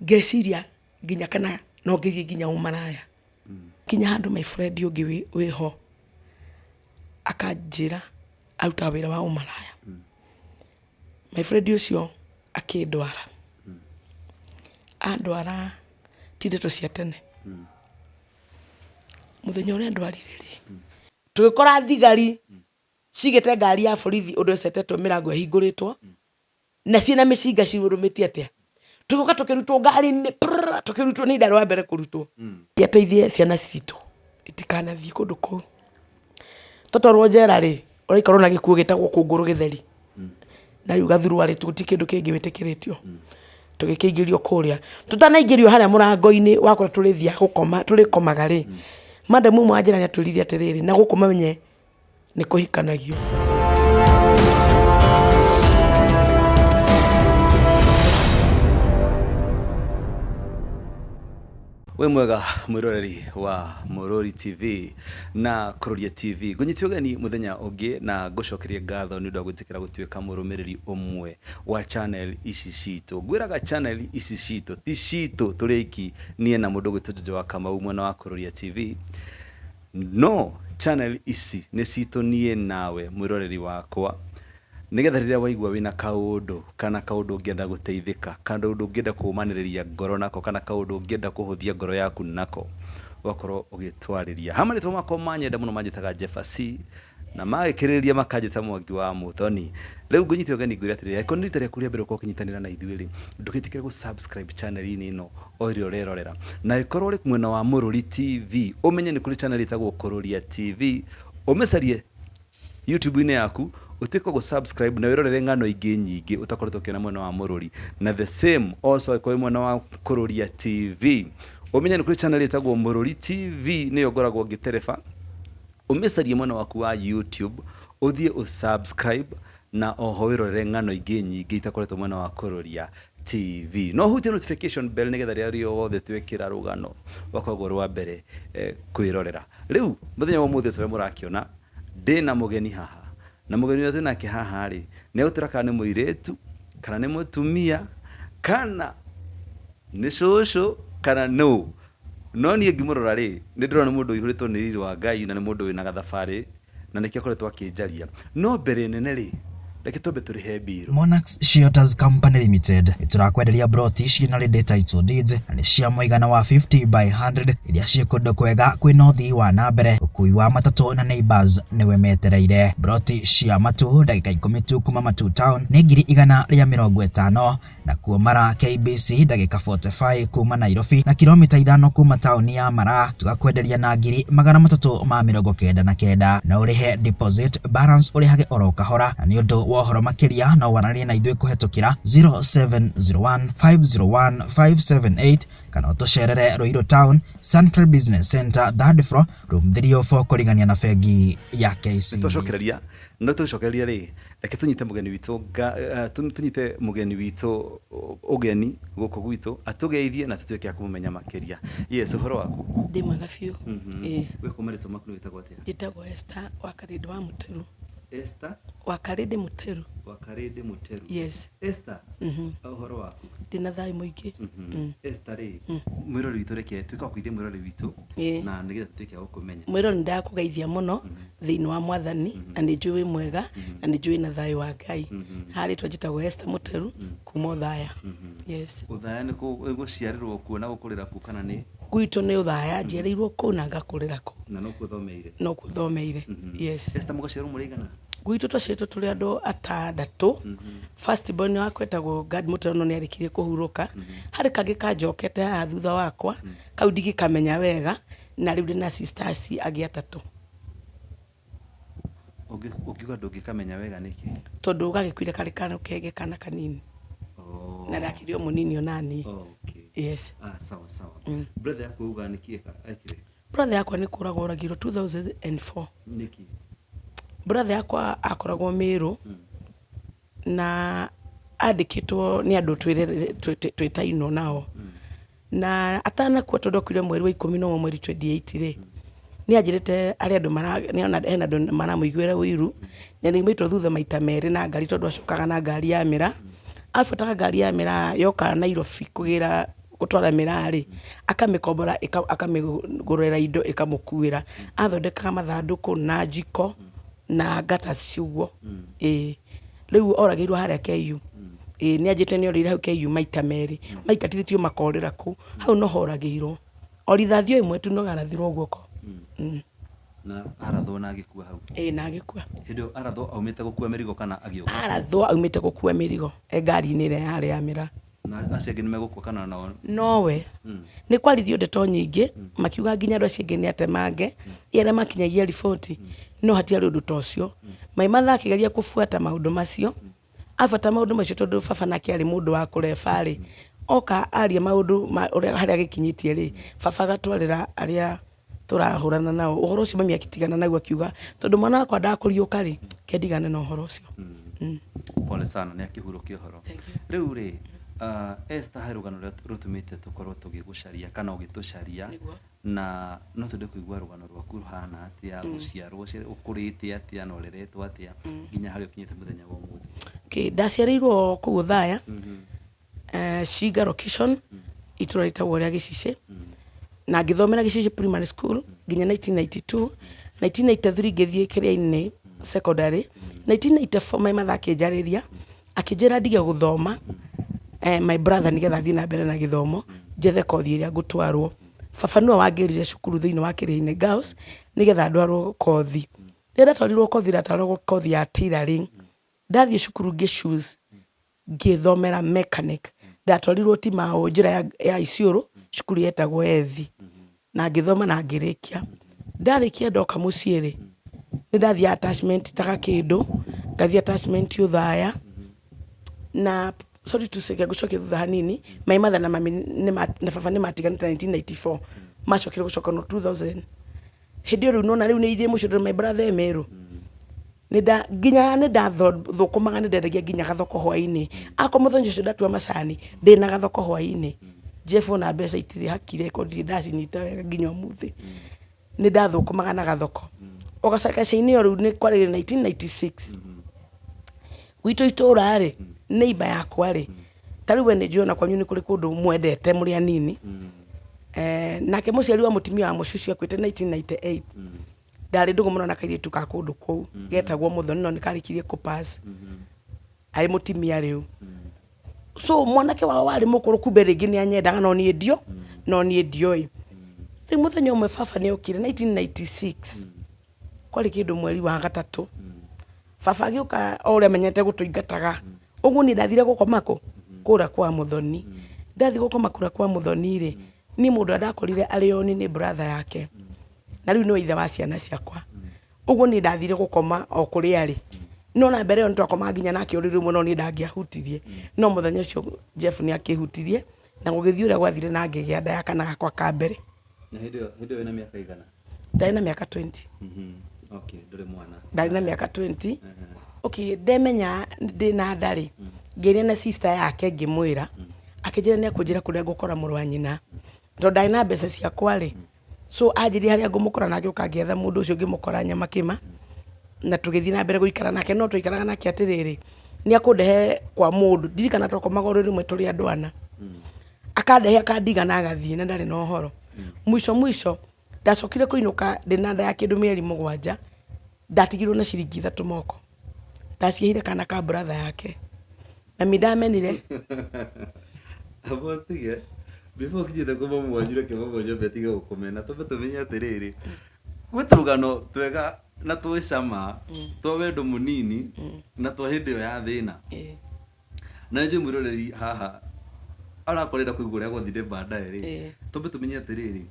Ngeciria nginya kana no ngĩthiĩ nginya ũmaraya. Kinya handũ my friend ũngĩ wĩho akanjĩra arutaga wĩra wa ũmaraya. My friend ũcio akĩndwara. Andwara ti ndeto cia tene. Mũthenya ũrĩa andwarire rĩ, tũgĩkora thigari cigĩte ngari ya borithi ũndũ ĩcetetwo mĩrango ĩhingũrĩtwo. Na ciĩna mĩcinga cirũrũmĩtie atĩa tũgĩũka tũkĩrutwo ngari-inĩ prrr, tũkĩrutwo nĩ ndarĩ wa mbere kũrutwo. Ateithie ciana citũ itikanathiĩ kũndũ kũu. Twatwarwo njera rĩ, ũraikarwo na gĩkuo gĩtagwo kũngũrũ gĩtheri. Na rĩu gathurwa rĩ, gũtirĩ kĩndũ kĩngĩ wĩtĩkĩrĩtio. Tũgĩkĩingĩrio kũrĩa. Tũtanaingĩrio harĩa mũrango-inĩ wa kũrĩa tũrĩthiaga gũkoma, tũrĩkomaga rĩ, madam ũmwe wa njera nĩ atwĩrire atĩrĩrĩ, na gũkũ mamenye nĩ kũhikanagio. Wĩ mwega mwĩroreri wa Mũrũri TV na Kũrũria TV. Ngũnyite ũgeni mũthenya ũngĩ na ngũcokerie ngatho nĩ ũndũ wa gwĩtĩkĩra gũtuĩka mũrũmĩrĩri ũmwe wa channel ici citũ. Ngwĩraga channel ici citũ ti citũ tũrĩ aiki niĩ na mũndũ ũgwĩtwo Jojo wa Kamau mwena wa Kũrũria TV. No channel ici nĩ citũ niĩ nawe mwĩroreri wakwa, nĩgetha rĩrĩa waigua wĩna kaũndũ kana kaũndũ ũngĩenda gũteithĩka, kaũndũ ũngĩenda kũũmanĩrĩria ngoro nako kana kaũndũ ũngĩenda kũhũthia ngoro yaku nako, ũgakorwo ũgĩtwarĩria. Ha marĩtwa makwa manyenda mũno manjĩtaga Jeffer C na magĩkĩrĩrĩria makanjĩta Mwangi wa Mũthoni. Rĩu ngũnyite ũgeni ngwĩre atĩrĩrĩ, angĩkorwo nĩ rita rĩaku rĩa mbere gũkorwo ũkĩnyitanĩra na ithuĩ rĩ, ndũgetĩkĩre gũ subscribe channel -inĩ ĩno o ĩrĩa ũrerorera. Na ĩkorwo ũrĩ mwena wa Mũrũri TV, ũmenye nĩ kũrĩ channel ĩtagwo Kũrũria TV, ũmĩcarie YouTube-inĩ yaku, ũtuĩke gũ subscribe na wĩrorere ng'ano ingĩ nyingĩ ũtakoretwo ũkĩona mwena wa Mũrũri. Na the same also angĩkorwo wĩ mwena wa Kũrũria TV, ũmenye nĩ kũrĩ channel ĩtagwo Mũrũri TV, nĩyo ngoragwo ngĩtereba. Ũmĩcarie mwena waku wa YouTube, ũthiĩ ũ subscribe na oho wĩrorere ng'ano ingĩ nyingĩ itakoretwo mwena wa Kũrũria TV. No ũhutie notification bell nĩgetha rĩrĩa rĩothe twekĩra rũgano ũgakoragwo ũrĩ wa mbere kwĩrorera. Rĩu mũthenya wa ũmũthĩ ta ũrĩa mũrakĩona ndĩna mũgeni haha, na mũgeni ũrĩa twĩnake haha rĩ, nĩ egũtwĩra kana nĩ mũirĩtu, kana nĩ mũtumia, kana nĩ cũcũ, kana nũ. No niĩ ngĩmũrora rĩ, nĩ ndĩrona nĩ mũndũ ũihũrĩtwo nĩ riri wa Ngai na nĩ mũndũ wĩna gathabarĩ na nĩkĩo akoretwo akĩnjaria. No mbere nene rĩ, reke twambe tũrĩhe mbirũ. Monarchs Shelters Company Limited nĩtũrakwenderia mburoti ciĩna ready title deeds na nĩ cia mũigana wa 50 by 100 iria ciĩ kũndũ kwega kwĩna ũthii wa na mbere, ũkui wa matatũ na neighbours nĩwe metereire. Mburoti cia Matuu ndagĩka ikũmi tu kuma Matuu town nĩ 150,000 Nakuo Mara KBC ndagĩka 45 kuma Nairobi na kilomita ithano kuma taũni ya Mara tũgakwenderia na 399,000. No ũrĩhe deposit, balance ũrĩhage oro kahora na nĩ ũndũ wa ũhoro makĩria no waranĩrie na ithuĩ kũhetũkĩra 0701 501 578 kana ũtũcerere Ruiru Town, Sunfair Business Center, third floor, room 304 kũrigania na bengi ya KCB. Nĩtwacokereria no tũgĩcokereria rĩ Reke tũnyite mũgeni witũ nga, eh, tũnyite mũgeni witũ ũgeni gũkũ gwitũ atũgeithie na tũtuĩke a kũmũmenya makĩria. Yes, ũhoro waku? Ndĩ mwega biũ. Ĩĩ. We kuma rĩtwa maku nĩ wĩtagwo atĩa? Njĩtagwo Esther wa Karĩndĩ wa Mũteru. Esther? Wa Karĩndĩ Mũteru. Wa Karĩndĩ Mũteru. Yes. Esther, ũhoro waku? Ndĩna thayũ mũingĩ. Esther rĩ, mwĩroreri witũ reke tuĩke wa kũgeithia mwĩroreri witũ na nĩgetha tũtuĩke a gũkũmenya. Mwĩroreri nĩ ndakũgeithia mũno thĩinĩ wa Mwathani na nĩ njũĩ wĩ mwega na nĩ njũĩ wĩna thayũ wa Ngai. Haha rĩtwa njĩtagwo Esther Mũteru kuma Othaya. Yes. Othaya nĩ gũciarĩrwo kuo na gũkũrĩra kuo kana nĩ? Gwitũ nĩ Othaya, njiarĩirwo kũu na ngakũrĩra kũu. Na nokuo ũthomeire? Nokuo thomeire, yes. Esther mũgaciarwo mũrĩ aigana? Gwitũ twaciarĩtwo tũrĩ andũ atandatũ. First born wakwa etagwo Gad Mũtero no nĩ arĩkirie kũhurũka. Harĩ kangĩ kanjokete haha thutha wakwa, kau ndingĩkamenya wega, na rĩu ndĩna sisters angĩ atatũ. Ũngiuga ndũngĩkamenya wega nĩkĩ? Tondũ gagĩkuire karĩ kege kana kanini. Na ndakĩrĩ o mũnini onaniĩ. Yes. Ah, sawa sawa. Brother yaku uga nĩkĩ ekire? Brother yakwa nĩ kũragwo oragirwo 2004. Nĩkĩ? Brother yakwa akoragwo Mĩrũ na andĩkĩtwo nĩ andũ twĩtainwo nao. Na atanakua tondũ akuire mweri wa ikũmi na ũmwe mweri 28 rĩ, nĩ anjĩrĩte harĩ andũ mara, nĩ hena andũ maramũiguĩra ũiru, na nĩ aumĩtwo thutha maita merĩ na ngari tondũ acokaga na ngari ya mĩraa. Abuataga ngari ya mĩraa yoka Nairobi kũgĩra gũtwara mĩraa rĩ, akamĩkombora akamĩgũrĩra indo ĩkamũkuĩra. Athondekaga mathandũkũ na njiko na ngata ũguo. Ĩĩ. Rĩu oragĩirwo harĩa KU. Ĩĩ nĩ anjĩte nĩ orĩire hau KU maita merĩ. Maingatithĩtio makorĩra kũu. Hau noho oragĩirwo. O rithathi o ĩmwe tu no arathirwo guoko. Na arathwo na agĩkua hau? Ĩĩ na agĩkua. Hĩndĩ ĩyo arathwo aumĩte gũkua mĩrigo kana agĩũka? Arathwo aumĩte gũkua mĩrigo e ngari-inĩ ĩrĩa yarĩ ya mĩraa. Na acio angĩ nĩ megũkua kana nao? Nowe. Nĩ kwaririo ndeto nyingĩ, makiuga nginya andũ acio angĩ nĩ atemange, arĩa makinyagia riboti, no hatiarĩ ũndũ ta ũcio. My mother akĩgeria kũbuata maũndũ macio, abuata maũndũ macio tondũ baba nake arĩ mũndũ wa kũreba rĩ, oka aria maũndũ ma ũrĩa harĩa agĩkinyĩtie rĩ, baba agatwarĩra arĩa tũrahũrana nao ũhoro ũcio mami agĩtigana naguo akiuga tondũ mwana wakwa ndakũriũka rĩ, reke ndigane na ũhoro ũcio. Pole sana nĩ akĩhurũke ũhoro. Rĩu rĩ, Esther he rũgano rũrĩa rũtũmĩte tũkorwo tũgĩgũcaria kana ũgĩtũcaria na no twende kũigua rũgano rwaku rũhana atĩa, gũciarwo ũkũrĩte atĩa na ũreretwo atĩa nginya harĩa ũkinyĩte mũthenya wa ũmũthĩ. Okay, ndaciarĩirwo kũu Othaya, Shinga location, itũra rĩtagwo rĩa Gĩcicĩ, na ngĩthomera Gĩcicĩ Primary School nginya 1992, 1993 ngĩthiĩ Kĩrĩa-inĩ Secondary, 1994 my mother akĩnjarĩria, akĩnjĩra ndige gũthoma my brother nĩgetha thiĩ na mbere na gĩthomo, njethe kothi ĩrĩa ngũtwarwo. Baba nĩwe wangĩrire cukuru thĩinĩ wa Kĩrĩa-inĩ Girls, nĩgetha ndwarwo kothi. Rĩrĩa ndatwarirwo kothi ndatwarirwo kothi ya tailoring, ndathiĩ cukuru ngĩ choose ngĩthomera mechanic. Ndatwarirwo Timau njĩra ya Isiolo, cukuru yetagwo Ethi, na ngĩthoma na ngĩrĩkia. Ndarĩkia ndoka mũciĩ rĩ, nĩ ndathiaga attachment ta Gakĩndũ, ngathiĩ attachment Othaya, na sorry to say, reke ngũcokie thutha hanini, my mother na mami na baba nĩ matiganĩte 1994, macokire gũcokana 2000. Hĩndĩ ĩyo rĩu nĩwona rĩu nĩ ndĩ mũciĩ tondũ my brother e Meru. Nginya nĩ ndathũkũmaga nĩ ndendagia nginya gathoko hwainĩ. Akorwo mũthenya ũcio ndatua macani, ndĩna gathoko hwainĩ. Jeff ona mbeca itirĩ hakire ko ndirĩ ndacinyita wega nginya ũmũthĩ. Nĩ ndathũkũmaga na gathoko. O gacagaca-inĩ ĩyo rĩu nĩ kwarĩ 1996, gwitũ itũra rĩ, neighbour yakwa rĩ, ta rĩu we nĩ njũĩ ona kwanyu nĩ kũrĩ kũndũ mwendete mũrĩ anini. Nake mũciari wa mũtumia wa mũciĩ ũcio akuĩte 1998. Ndarĩ ndũgũ mũno na kairĩtu ka kũndũ kũu getagwo Mũthoni no nĩ karĩkirie kũ pass arĩ mũtumia rĩu. So mwanake wao warĩ mũkũrũ kumbe rĩngĩ nĩ anyendaga no niĩ ndio no niĩ ndioĩ. Rĩu mũthenya ũmwe baba nĩ okire 1996 kwarĩ kĩndũ mweri wa gatatũ. Baba agĩũka o ũrĩa amenyete gũtũingataga. Ũguo niĩ ndathire gũkoma kũ? Kũrĩa kwa Mũthoni. Ndathiĩ gũkoma kũrĩa kwa Mũthoni rĩ, niĩ mũndũ ũrĩa ndakorire arĩ on nĩ brother yake. Na rĩu nĩwe ithe wa ciana ciakwa. Ũguo niĩ ndathire gũkoma o kũrĩa arĩ. No na mbere ĩyo nĩ twakomaga nginya nake ũrĩrĩ ũmwe no niĩ ndangĩahutirie. No mũthenya ũcio Jeff nĩ akĩhutirie na gũgĩthiĩ ũrĩa gwathire na ngĩgĩa nda ya kana gakwa ka mbere. Na hĩndĩ ĩyo hĩndĩ ĩyo wĩna mĩaka igana? Ndarĩ na mĩaka 20. Okay, ndũrĩ mwana. Ndarĩ na mĩaka 20. Okay, ndemenya ndĩna nda rĩ, ngĩaria na sister yake ngĩmwĩra, akĩnjĩra nĩ ekũnjĩra kũrĩa ngũkora mũrũ wa nyina. Tondũ ndarĩ na mbeca ciakwa rĩ, so anjĩrire harĩa ngũmũkora na ngĩũka ngĩetha mũndũ ũcio ngĩmũkora Nyamakĩma, na tũgĩthiĩ na mbere gũikara nake, no twaikaraga nake atĩrĩrĩ, nĩ ekũndehe kwa mũndũ, ndirikana twakomaga ũrĩrĩ ũmwe tũrĩ andũ ana, akandehe akandiga na agathiĩ na ndarĩ na ũhoro. Mũico mũico ndacokire kũinũka ndĩna nda ya kĩndũ mĩeri mũgwanja, ndatigirwo na ciringi ithatũ moko, ndaciheire kana ka brother yake. Mami ndamenire. Amba ũtige, before ũkinyĩte kwĩ mamu wanyu reke mamu wanyu ambe atige gũkũmena, twambe tũmenye atĩrĩrĩ, gwĩ tũrũgano twega na twĩ cama twa wendo mũnini na twa hĩndĩ ĩyo ya thĩna. Na nĩ njũĩ mwĩroreri haha arakorwo arenda kũigua ũrĩa gwathire baadaye rĩ, twambe tũmenye atĩrĩrĩ,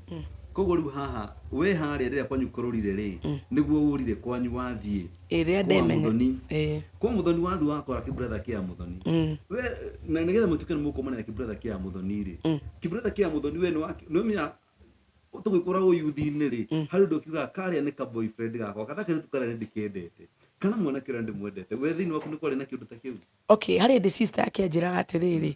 koguo rĩu haha we harĩa rĩrĩa kwanyu kũrũrire rĩ, nĩguo ũrire kwanyu wathiĩ Ĩ, rĩrĩa kwa ndemenya Mũthoni. Ĩ. Kwa Mũthoni wathiĩ wakora kĩbrother kĩa Mũthoni. We na nĩgetha mũtuĩke nĩ mũkũmana na kĩbrother kĩa Mũthoni rĩ, kĩbrother kĩa Mũthoni we nĩwamenya tũgĩkũra ũyuthi-inĩ rĩ, harĩ ũndũ ũkiugaga karĩa nĩ ka boyfriend gakwa kana kairĩtu karĩa nĩ ndĩkendete kana mwanake ũrĩa ndĩmwendete. We thĩinĩ waku nĩ kwarĩ na kĩũndũ ta kĩu? Okay, harĩ hĩndĩ sister yake anjĩraga atĩrĩrĩ,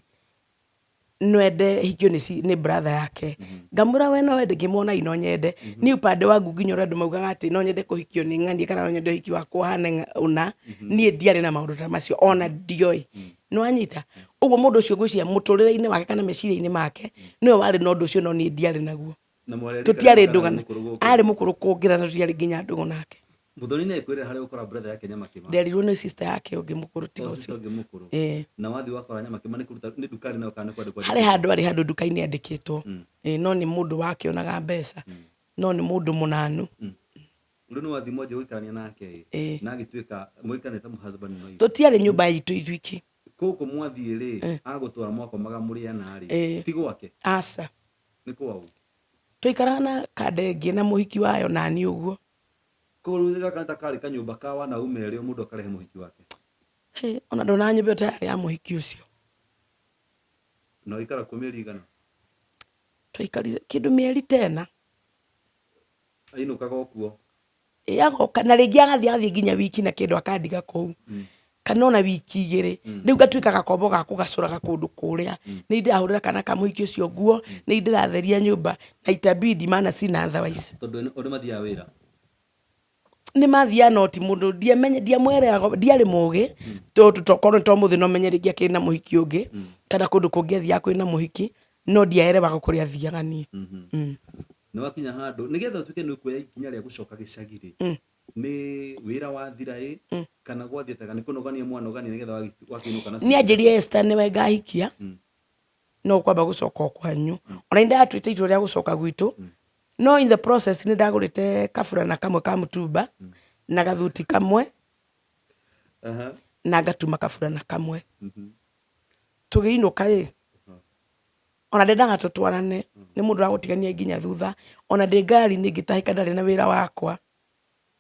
nwende hikio nĩ nĩ brother yake. Ngamwĩra we no wende, ngĩmuona no nyende. Niĩ upande wangu nginya ũrĩa andũ maugaga atĩ no nyende kũhikio nĩ ng'ania kana no nyende ũhiki wakwa ũhane ũna, niĩ ndiarĩ na maũndũ ta macio ona ndioĩ. Nĩ wanyita? Ũguo mũndũ ũcio ngwĩciria mũtũrĩre-inĩ wake kana meciria-inĩ make nĩwe warĩ na ũndũ ũcio no niĩ ndiarĩ naguo. Na mwarĩ arĩ Tũtiarĩ kana ndũgũ arĩ mũkũrũ gũkĩra? Arĩ mũkũrũ kũngĩra na tũtiarĩ nginya ndũgũ nake. Mũthoni nĩ agĩkwĩrĩra harĩa ũgũkora brother yake Nyamakĩma? Nderirwo nĩ sister yake ũngĩ mũkũrũ tiga O sister ũcio. ũngĩ mũkũrũ. Ĩĩ. Na wathiĩ wakora Nyamakĩma nĩ kũruta nĩ nduka arĩ nayo kana nĩ kwandĩkwo Harĩ handũ arĩ handũ nduka-inĩ andĩkĩtwo. Ĩĩ no nĩ mũndũ wakĩonaga mbeca. No nĩ mũndũ mũnanu. Rĩu nĩ wathiĩ mwanjia gũikarania nake ĩ? Ĩĩ. Na agĩtuĩka mũikarania ta husband and wife. Tũtiarĩ nyũmba itũ ithuiki. Gũkũ mwathiĩ rĩ, agũtwara mwakomaga mũrĩ ana rĩ, Ĩĩ. ti gwake? Aca. Nĩ kwaũ? Twaikaraga na kanda ĩngĩ na mũhiki wayo naniĩ ũguo. Koguo rĩu gaka nĩ ta karĩ kanyũmba ka wanaume erĩ o mũndũ akarehe mũhiki wake. Hĩ, ona ndona nyũmba ĩyo ta yarĩ ya mũhiki ũcio. Na waikara kuo mĩeri igana? Twaikarire kĩndũ mĩeri ta ĩna. Ainũkaga o kuo? Ĩ agoka na rĩngĩ agathiĩ agathiĩ nginya wiki na kĩndũ akandiga kũu. Kana ona wiki igĩrĩ. Rĩu ngatuĩka gakombo ga kũgacũraga kũndũ kũrĩa. Nĩ ndĩrahũrĩra kana ka mũhiki ũcio nguo, nĩ ndĩratheria nyũmba na itabidi maana sina otherwise. Tondũ o nĩ mathiaga wĩra? Nĩ mathiaga no ti mũndũ ndiamwereaga ndiarĩ mũgĩ tondũ tokorwo nĩ ta ũmũthĩ no menye rĩngĩ akĩrĩ na mũhiki ũngĩ kana kũndũ kũngĩ athiaga kwĩna mũhiki no ndiaerewaga kũrĩa athiaga niĩ. Nĩ wakinya handũ nĩgetha ũtuĩke nĩ ũkuoya ikinya rĩa gũcoka gĩcagi rĩ, nĩ wĩra wathira ĩ kana gwathiĩ atĩa, kana nĩ kũnogania mwanogania nĩgetha wakĩinũka na Niĩ anjĩrire Esther nĩwe ngahikia no ũkwamba gũcoka o kwanyu. Ona nĩ ndatuĩte itua rĩa gũcoka gwitũ no in the process nĩ ndagũrĩte kaburana kamwe ka mũtumba na gathuti kamwe na ngatuma kaburana kamwe. Tũgĩinũka rĩ, ona ndendaga tũtwarane nĩ mũndũ ũragũtigania nginya thutha ona ndĩ ngari-inĩ ngĩtahĩka ndarĩ na wĩra wakwa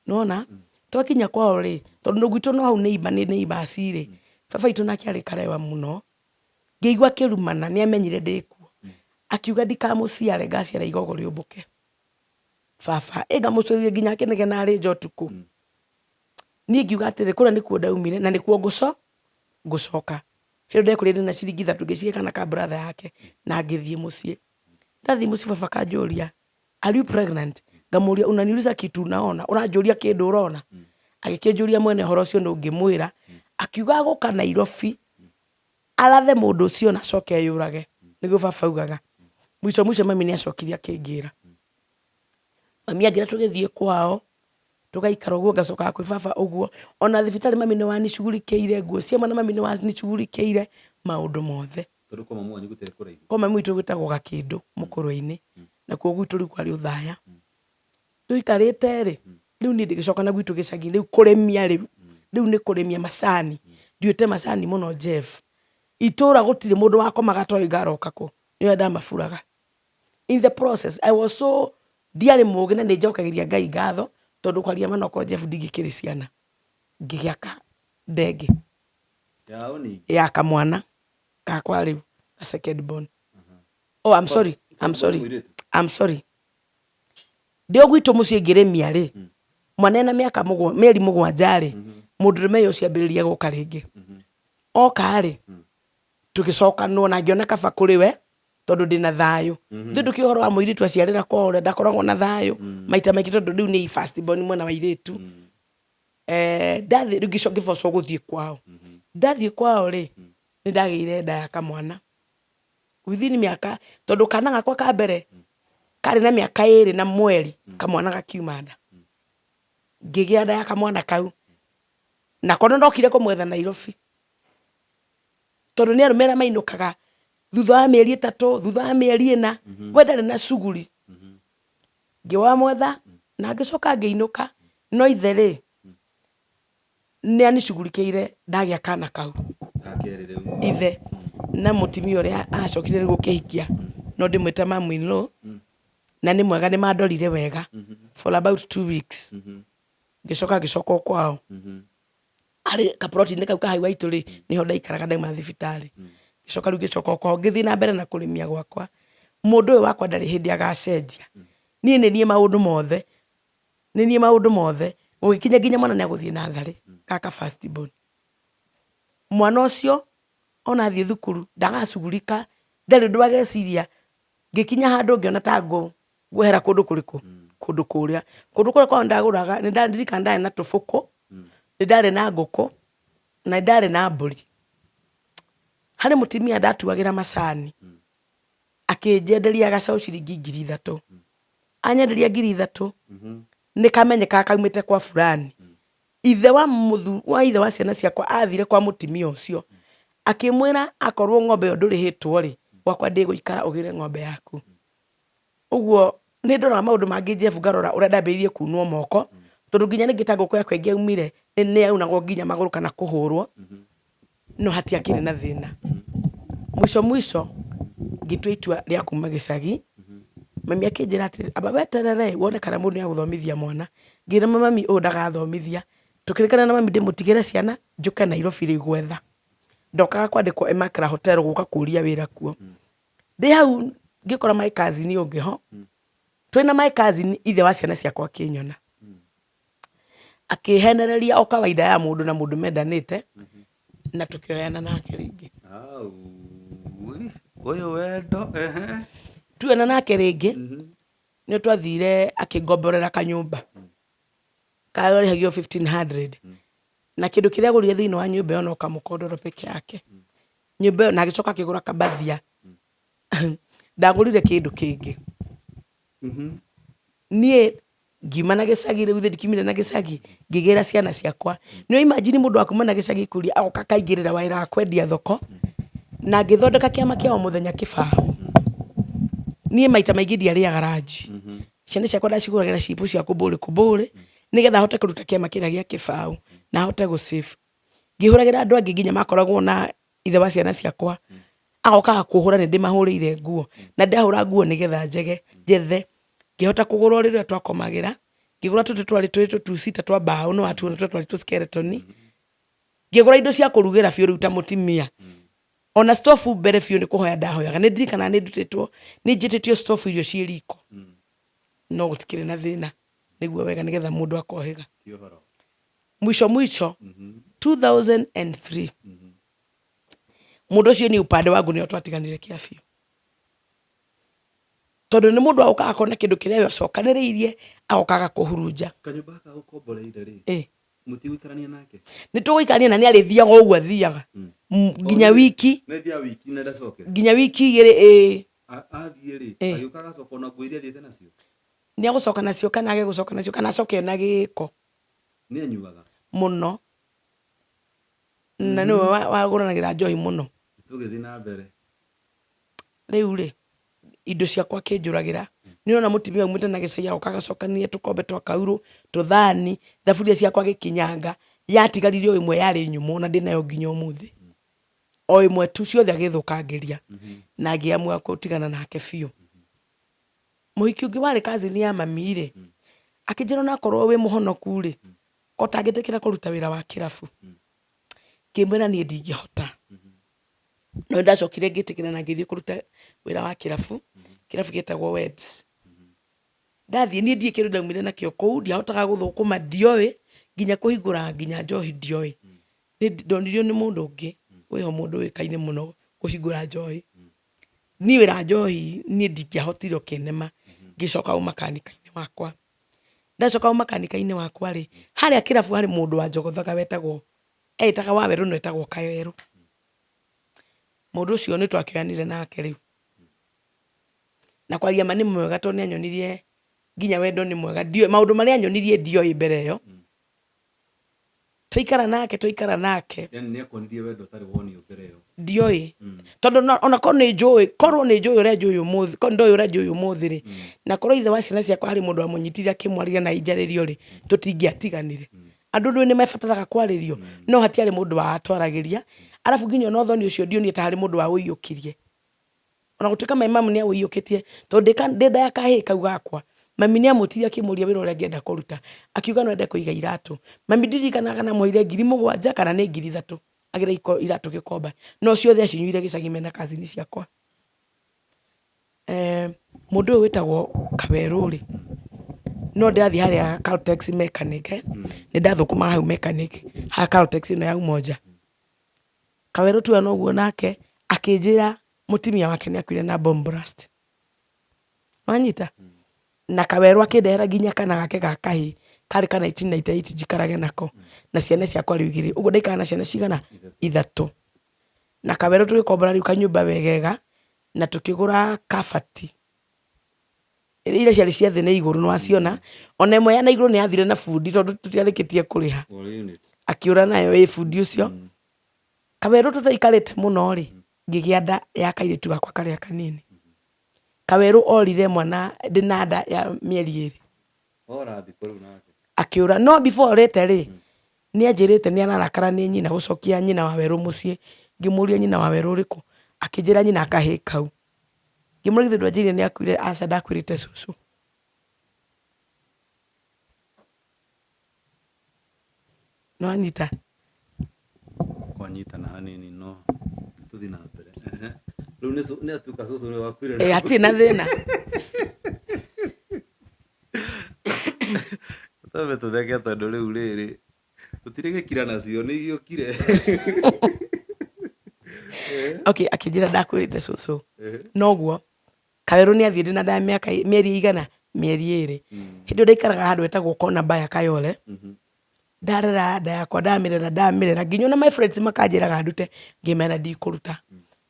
nĩwona twakinya kwao rĩ tondũ gwitũ no hau neighbor nĩ neighbors rĩ baba witũ nake arĩ karewa mũno ngĩigua akĩrumana nĩ amenyire ndĩkuo akiuga ndikamũciare ngaciara igogo rĩũmbũke baba ĩ ngamũcũrĩria nginya akĩnegena arĩ nja ũtukũ niĩ ngiuga atĩrĩ kũrĩa nĩkuo ndaumire na nĩkuo ngũcoka Hĩndĩ ĩyo ndekorire ndĩna ciringi ithatũ ngĩcihe kana ka brother yake na ngĩthiĩ mũciĩ. Ndathiĩ mũciĩ baba akanjũria, are you pregnant? Ngamũria unaniuliza kitu unaona, ũranjũria kĩndũ ũrona? Agĩkĩnjũria mwene ũhoro ũcio nũ ngĩmwĩra, akiuga agũka Nairobi arathe mũndũ ũcio na acoke eyũrage, nĩguo baba augaga. Mwisho mwisho mami nĩ acokire akĩngĩra. Mami anjĩra tũgĩthiĩ kwao, tũgaikara ũguo ngacokaga kwĩ baba ũguo, ona thibitarĩ mami nĩ wanicugurikĩire, nguo cia mwana mami nĩ wanicugurikĩire, maũndũ mothe. Tondũ kwa mamu wanyu gũtiarĩ kũraihu? Kwa mami witũ gwĩtagwo Gakĩndũ Mũkũrwe-inĩ, nakuo gwitũ rĩu kwarĩ Othaya. Tũikarĩte rĩ, rĩu niĩ ndĩgĩcoka na gwitũ gĩcagi rĩu kũrĩmia rĩu, rĩu nĩ kũrĩmia macani, nduĩte macani mũno Jeff. Itũra gũtirĩ mũndũ wakomaga atoĩ ngaroka kũ, nĩ ũrĩa ndamaburaga. In the process I was so ndiarĩ mũgĩ na nĩ njokagĩria Ngai ngatho tondũ kwaria ma nokorwo Jeff ndingĩkĩrĩ ciana ngĩgĩa ka ndenge Yao ningĩ? Ya kamwana gakwa rĩu ka second born. Oh, I'm sorry, I'm First born sorry. mũirĩtu? I'm sorry. Ndĩ o gwitũ mũciĩ ngĩrĩmia rĩ, mwana ena mĩaka mũgwa, mĩeri mũgwanja rĩ, mũndũrũme ũyũ ũcio ambĩrĩria gũka rĩngĩ. Oka rĩ, tũgĩcokanwo na ngĩona kaba kũrĩ we tondũ ndĩna thayũ. Ndĩ ndũkĩ ũhoro wa mũirĩtu aciarĩra kwao ũrĩa ndakoragwo na thayũ maita maingĩ tondũ rĩu nĩ first born mwena wa airĩtu. Ndathiĩ rĩu ngĩbocwo gũthiĩ kwao. Ndathiĩ kwao rĩ, nĩ ndagĩire nda ya kamwana within mĩaka, tondũ kana gakwa ka mbere karĩ na mĩaka ĩrĩ na mweri kamwana gakiuma nda. Ngĩgĩa nda ya kamwana kau nako nĩ ndokire kũmwetha Nairobi. Tondũ nĩ arũme arĩa mainũkaga thutha wa mĩeri ĩtatũ, thutha wa mĩeri ĩna, we ndarĩ na cuguri. Ngĩwamwetha na ngĩcoka ngĩinũka, no ithe rĩ, nĩ anicugurikĩire ndagĩa kana kau. Ithe na mũtumia ũrĩa acokire rĩu gũkĩhikia, no ndĩmwĩte mom in law, na nĩ mwega nĩ mandorire wega for about 2 weeks. Ngĩcoka ngĩcoka o kwao. Harĩ kaploti-inĩ kau ka hau haitũ rĩ, nĩho ndaikaraga ndauma thibitarĩ. Ngĩcoka rĩu ngĩcoka o kwao ngĩthiĩ na mbere na kũrĩmia gwakwa. Mũndũ ũyũ wakwa ndarĩ hĩndĩ agacenjia. Niĩ nĩ niĩ maũndũ mothe, nĩ niĩ maũndũ mothe. Gũgĩkinya nginya mwana nĩ egũthiĩ natharĩ, gaka first born. Mwana ũcio ona athiĩ thukuru ndagacugurika, ndarĩ ũndũ ageciria. Ngĩkinya handũ ngĩona ta ngwehera kũndũ kũrĩkũ? Kũndũ kũrĩa. Kũndũ kũrĩa kwao nĩndagũraga, nĩndaririkana ndarĩ na tũbũkũ, nĩndarĩ na ngũkũ, na nĩndarĩ na mbũri. Harĩ mũtumia ndatuagĩra macani, akĩnjenderia gacaũ ciringi 3000. Anyenderia 3000, nĩ kamenyekaga kaumĩte kwa fulani. Ithe wa mũthu, wa ithe wa ciana ciakwa athire kwa mũtumia ũcio, akĩmwĩra akorwo ng'ombe ĩyo ndũrĩhĩtwo rĩ, gwakwa ndĩgũikara ũgĩre ng'ombe yaku. Ũguo nĩ ndoraga maũndũ mangĩ Jeff ngarora ũrĩa ndambĩrĩirie kunwo moko, tondũ nginya rĩngĩ ta ngũkũ yakwa ĩngĩaumire, nĩ yaunagwo nginya magũrũ kana kũhũrwo, no hatiakĩrĩ na thĩna. Mũico mũico ngĩtua itua rĩa kuma gĩcagi, mami akĩnjĩra atĩrĩrĩ, amba weterere wone kana mũndũ nĩ agũthomithia mwana. Ngĩra mami ũyũ ndagathomithia. Tũkĩrĩkanĩra na mami ndĩmũtigĩre ciana njũke Nairobi rĩu gwetha. Ndokaga kwandĩkwo Emakra Hotel gũka kũria wĩra kuo. Ndĩ hau ngĩkora my cousin ũngĩ ho, twĩna my cousin ithe wa ciana ciakwa akĩnyona. Akĩhenereria o kawaida ya mũndũ na mũndũ mendanĩte, na tũkĩoyana nake rĩngĩ. Au, ũyũ wendo, ehe. Tuoyana nake rĩngĩ, nĩ twathire akĩngomborera kanyũmba karĩhagio 1500 na kĩndũ kĩrĩa agũrire thĩinĩ wa nyũmba ĩyo no kamũkondoro peke yake. Nyũmba ĩyo na agĩcoka akĩgũra kabathia. Ndagũrire kĩndũ kĩngĩ. Niĩ ngiuma na gĩcagi rĩu ithe ndikiumire na gĩcagi ngĩgĩra ciana ciakwa. Nĩ imagine mũndũ wa kuma na gĩcagi kũria agoka akaingĩrĩra wĩra wa kwendia thoko na ngĩthondeka kĩama kĩa o mũthenya kĩbaũ. Niĩ maita maingĩ ndiarĩaga ranji. Ciana ciakwa ndacigũragĩra cibu cia kũmbũrĩ kũmbũrĩ nĩgetha hote kũruta kĩama kĩrĩa gĩa kĩbaũ na hote gũ save. Ngĩhũragĩra andũ angĩ nginya makoragwo na ithe wa ciana ciakwa agokaga kũhũra nĩ ndĩmahũrĩire nguo na ndahũra nguo nĩgetha njege njethe. Ngĩhota kũgũra ũrĩrĩ ũrĩa twakomagĩra, ngĩgũra tũtĩ twarĩ twĩ tũ two seater twa mbaũ nĩ watuona tũrĩa twarĩ tũ skeleton. Ngĩgũra indo cia kũrugĩra biũ rĩu ta mũtumia. Ona stove mbere biũ nĩ kũhoya ndahoyaga. Nĩ ndirikanaga nĩ ndutĩtwo, nĩ njĩtĩtio stove irio ciĩ riko. No gũtikĩrĩ na thĩna, nĩguo wega nĩgetha mũndũ akohĩga. Mwisho mwisho 2003 mũndũ ũcio ni upande wangu nĩo twatiganire kĩa biũ. Tondũ nĩ mũndũ agoka akona kĩndũ kĩrĩa we acokanĩrĩirie agoka agakũhurunja. Kanyũmba gaka ũkomboreire rĩ, Ĩ. mũtigũikarania nake? Nĩ tũgũikarania na nĩ arĩthiaga o ũguo athiaga. Nginya wiki. Nĩ athiaga wiki na ndacoke? Nginya wiki igĩrĩ ĩĩ. Athiĩ rĩ, agĩũka agacoka ona nguo iria athiĩte nacio? Nĩ agũcoka nacio kana age gũcoka nacio kana acoke ena gĩko. Nĩ anyuaga? Mũno. Na nĩwe wagũranagĩra njohi mũno. Tũgĩthiĩ na mbere. Rĩu rĩ, indo ciakwa akĩnjũragĩra. Nĩ ũrona mũtumia aumĩte na gĩcagi agoka agacokania tũkombe twa kaurũ, tũthani, thaburia ciakwa agĩkinyanga. Yatigarire o ĩmwe yarĩ nyũmũ na ndĩnayo nginya ũmũthĩ. O ĩmwe tu, ciothe agĩthũkangĩria. Na ngĩamua gũtigana nake biũ. Mũhiki ũngĩ warĩ cousin ya mami rĩ, akĩnjĩra onakorwo wĩ mũhonoku rĩ, ko ũtangĩtĩkĩra kũruta wĩra wa kĩrabu. Ngĩmwĩra niĩ ndingĩhota. No nĩ ndacokire ngĩtĩkĩra na ngĩthiĩ kũruta wĩra wa kĩrabu, kĩrabu gĩetagwo Webs. Ndathiĩ niĩ ndiũĩ kĩndũ ndaumire nakĩo kũu, ndiahotaga gũthũkũma ndioĩ, nginya kũhingũra nginya njohi ndioĩ. Nĩ ndonirio nĩ mũndũ ũngĩ, wĩho mũndũ ũĩkaine mũno kũhingũra njohi. Niĩ wĩra wa njohi niĩ ndingĩahotire ũkĩnema, ngĩcoka ũmakanika-inĩ wakwa. Ndacoka ũmakanika-inĩ wakwa rĩ, harĩa kĩrabu harĩ mũndũ wanjogothaga wetagwo, eĩtaga Wawerũ no etagwo Kawerũ. Mũndũ ũcio nĩ twakĩoyanire nake rĩu. Na kwaria ma nĩ mwega tondũ nĩ anyonirie nginya wendo nĩ mwega. Ndiũĩ, maũndũ marĩa anyonirie ndioĩ mbere ĩyo. Twaikara nake, twaikara nake. Yani nĩ akuonirie wendo ũtarĩ wonio mbere ĩyo. Ndioĩ. Tondũ ona korwo nĩ njũĩ, korwo nĩ njũĩ ũrĩa njũĩ ũmũthĩ, korwo ndoĩ ũrĩa njũĩ ũmũthĩ rĩ, na korwo ithe wa ciana ciakwa harĩ mũndũ wamũnyitire akĩmwarĩria na injarĩrio rĩ, tũtingĩatiganire. Andũ nĩũĩ nĩ mabataraga kwarĩrio, no hatiarĩ mũndũ watwaragĩria. Arabu nginya ona ũthoni ũcio ndionire ta harĩ mũndũ waũiyũkirie. Ona gũtuĩka my mum nĩ aũiyũkĩtie, tondũ ndĩ nda ya kahĩĩ kau gakwa, mami nĩ amwĩtire akĩmũria wĩra ũrĩa angĩenda kũruta, akiuga no ende kũiga iratũ. Mami ndirikanaga kana amũheire 7000 kana nĩ 3000 agĩre iratũ Gĩkomba, no ciothe acinyuire gĩcagi mena cousin ciakwa. Mũndũ ũyũ wĩtagwo Kawerũ rĩ, no ndĩrathiĩ harĩa Caltex mechanic, nĩ ndathũkũmaga hau mechanic, haha Caltex ĩno ya Umoja. Kawerũ tuona ũguo nake akĩnjĩra mũtumia wake nĩ akuire na bomb blast. Wanyita? Na Kawerũ akĩndehera nginya kana gake ga kahĩĩ karĩ ka 1998 njikarage nako na ciana ciakwa rĩu igĩrĩ. Ũguo ndaikara na ciana cigana? Ithatũ. Na kawerũ tũgĩkombora rĩu kanyũmba wegega na tũkĩgũra kabati iria ciarĩ cia thĩ na igũrũ nĩwaciona. Ona ĩmwe ya na igũrũ nĩyathire na bundi tondũ tũtiarĩkĩtie kũrĩha. Akĩũra nayo ĩ bundi ũcio. Kawerũ tũtaikarĩte mũno rĩ, ngĩgĩa nda ya kairĩtu gakwa karĩa kanini. Kawerũ orire mwana ndĩna nda ya mĩeri ĩrĩ. Akĩũra. No before orĩte rĩ, nĩ anjĩrĩte nĩ ararakara nĩ nyina gũcokia nyina wa werũ mũciĩ. Ngĩmũria nyina wa werũ ũrĩkũ? Akĩnjĩra nyina kahĩĩ kau. Ngĩmũria githĩ ndwanjĩrire nĩ akuire? Aca ndakwĩrĩte cũcũ. Nĩ wanyita? Kwanyitana hanini no tũthiĩ na mbere. Ehe. Rĩu nĩ nĩ atuĩka cũcũ ũrĩa wakuire. Ĩ hatirĩ na thĩna. Twambe tũtheke tondũ rĩu rĩrĩ tũtirĩ gĩkira nacio nĩ igĩũkire. Okay, akĩnjĩra ndakwĩrĩte cũcũ. Noguo Kawerũ nĩ athiĩ ndĩna nda ya mĩaka mĩeri ĩigana? Mĩeri ĩrĩ. Hĩndĩ ĩyo ndaikaraga handũ hetagwo Kona Mbaya Kayole. Ndarera nda yakwa ndamĩrera ndamĩrera nginya ona my friends makanjĩraga ndute ngĩmera ndikũruta.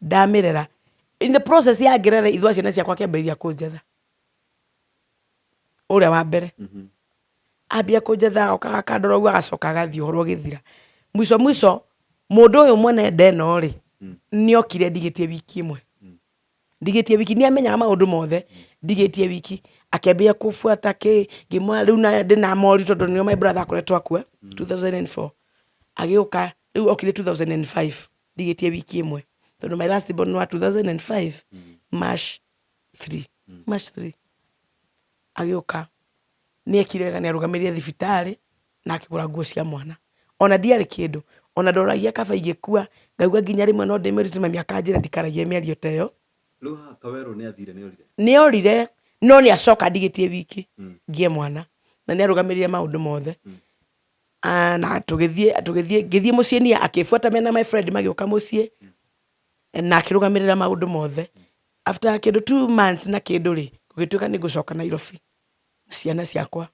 Ndamĩrera. In the process ya ngĩrera ithe wa ciana ciakwa akĩambĩrĩria kũnjetha. Ũrĩa wa mbere. Ambia kũnjetha agoka akandora ũguo agacoka agathiĩ ũhoro ũgĩthira. Mwico mwico mũndũ ũyũ mwene nda ĩno rĩ, nĩokire ndigĩtie wiki ĩmwe. Ndigĩtie wiki nĩ amenyaga maũndũ mothe ndigĩtie wiki akĩambia kũbuata kĩ ngĩmwĩra rĩu na ndĩna mori tondũ nĩo my brother akoretwo akua 2004 agĩũka rĩu okire 2005 ndigĩtie wiki ĩmwe tondũ my last born wa 2005 March 3 March 3 agĩũka nĩekire wega nĩarũgamĩrĩire thibitarĩ na akĩgũra nguo cia mwana. Ona ndiarĩ kĩndũ, ona ndoragia kaba ingĩkua, ngauga nginya rĩmwe no ndĩmĩrute mami akanjĩra ndikaragie mĩario ta ĩyo. Rĩu haha Kawerũ nĩ athire nĩ orire? Nĩ orire, no nĩ acoka andigĩtie wiki ngĩe mwana, na nĩ arũgamĩrĩire maũndũ mothe. Na tũgĩthiĩ tũgĩthiĩ ngĩthiĩ mũciĩ niĩ akĩbuata mena my friend magĩũka mũciĩ, na akĩrũgamĩrĩra maũndũ mothe. After kĩndũ 2 months na kĩndũ rĩ, gũgĩtuĩka nĩ ngũcoka Nairobi na ciana ciakwa.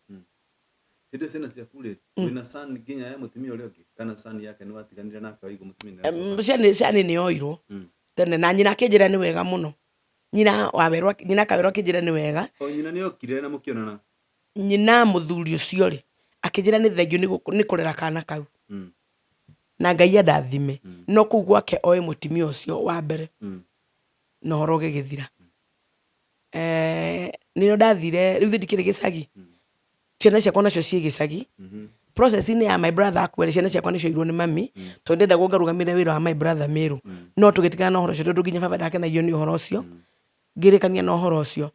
Hĩndĩ ĩyo ciana ciaku rĩ, wĩna son nginya ya mũtumia ũrĩa ũngĩ kana son yake nĩ watiganire nake waigua mũtumia nĩ aracoka? Ciana ciana nĩ yoirwo tene na nyina akĩnjĩra nĩ wega mũno. Nyina wa werũ nyina kawerũ akĩnjĩra nĩ wega. O nyina nĩ okire na mũkĩonana? Nyina mũthuri ũcio rĩ, akĩnjĩra nĩ thengiũ nĩ kũrera kana kau. Na Ngai andathime. No kũu gwake oĩ mũtumia ũcio wa mbere na ũhoro ũgĩgĩthira. Nĩrĩo ndathire, rĩu ithuĩ ndikĩrĩ gĩcagi, ciana ciakwa nacio ciĩ gĩcagi. Process-inĩ ya my brother akua rĩ, ciana ciakwa nĩcioirwo nĩ mami, tondũ ndendagwo ngarũgamĩrĩre wĩra wa my brother Mĩrũ. No tũgĩtigana na ũhoro ũcio tondũ nginya baba ndakenagio nĩ ũhoro ũcio, ngĩrĩkania na ũhoro ũcio.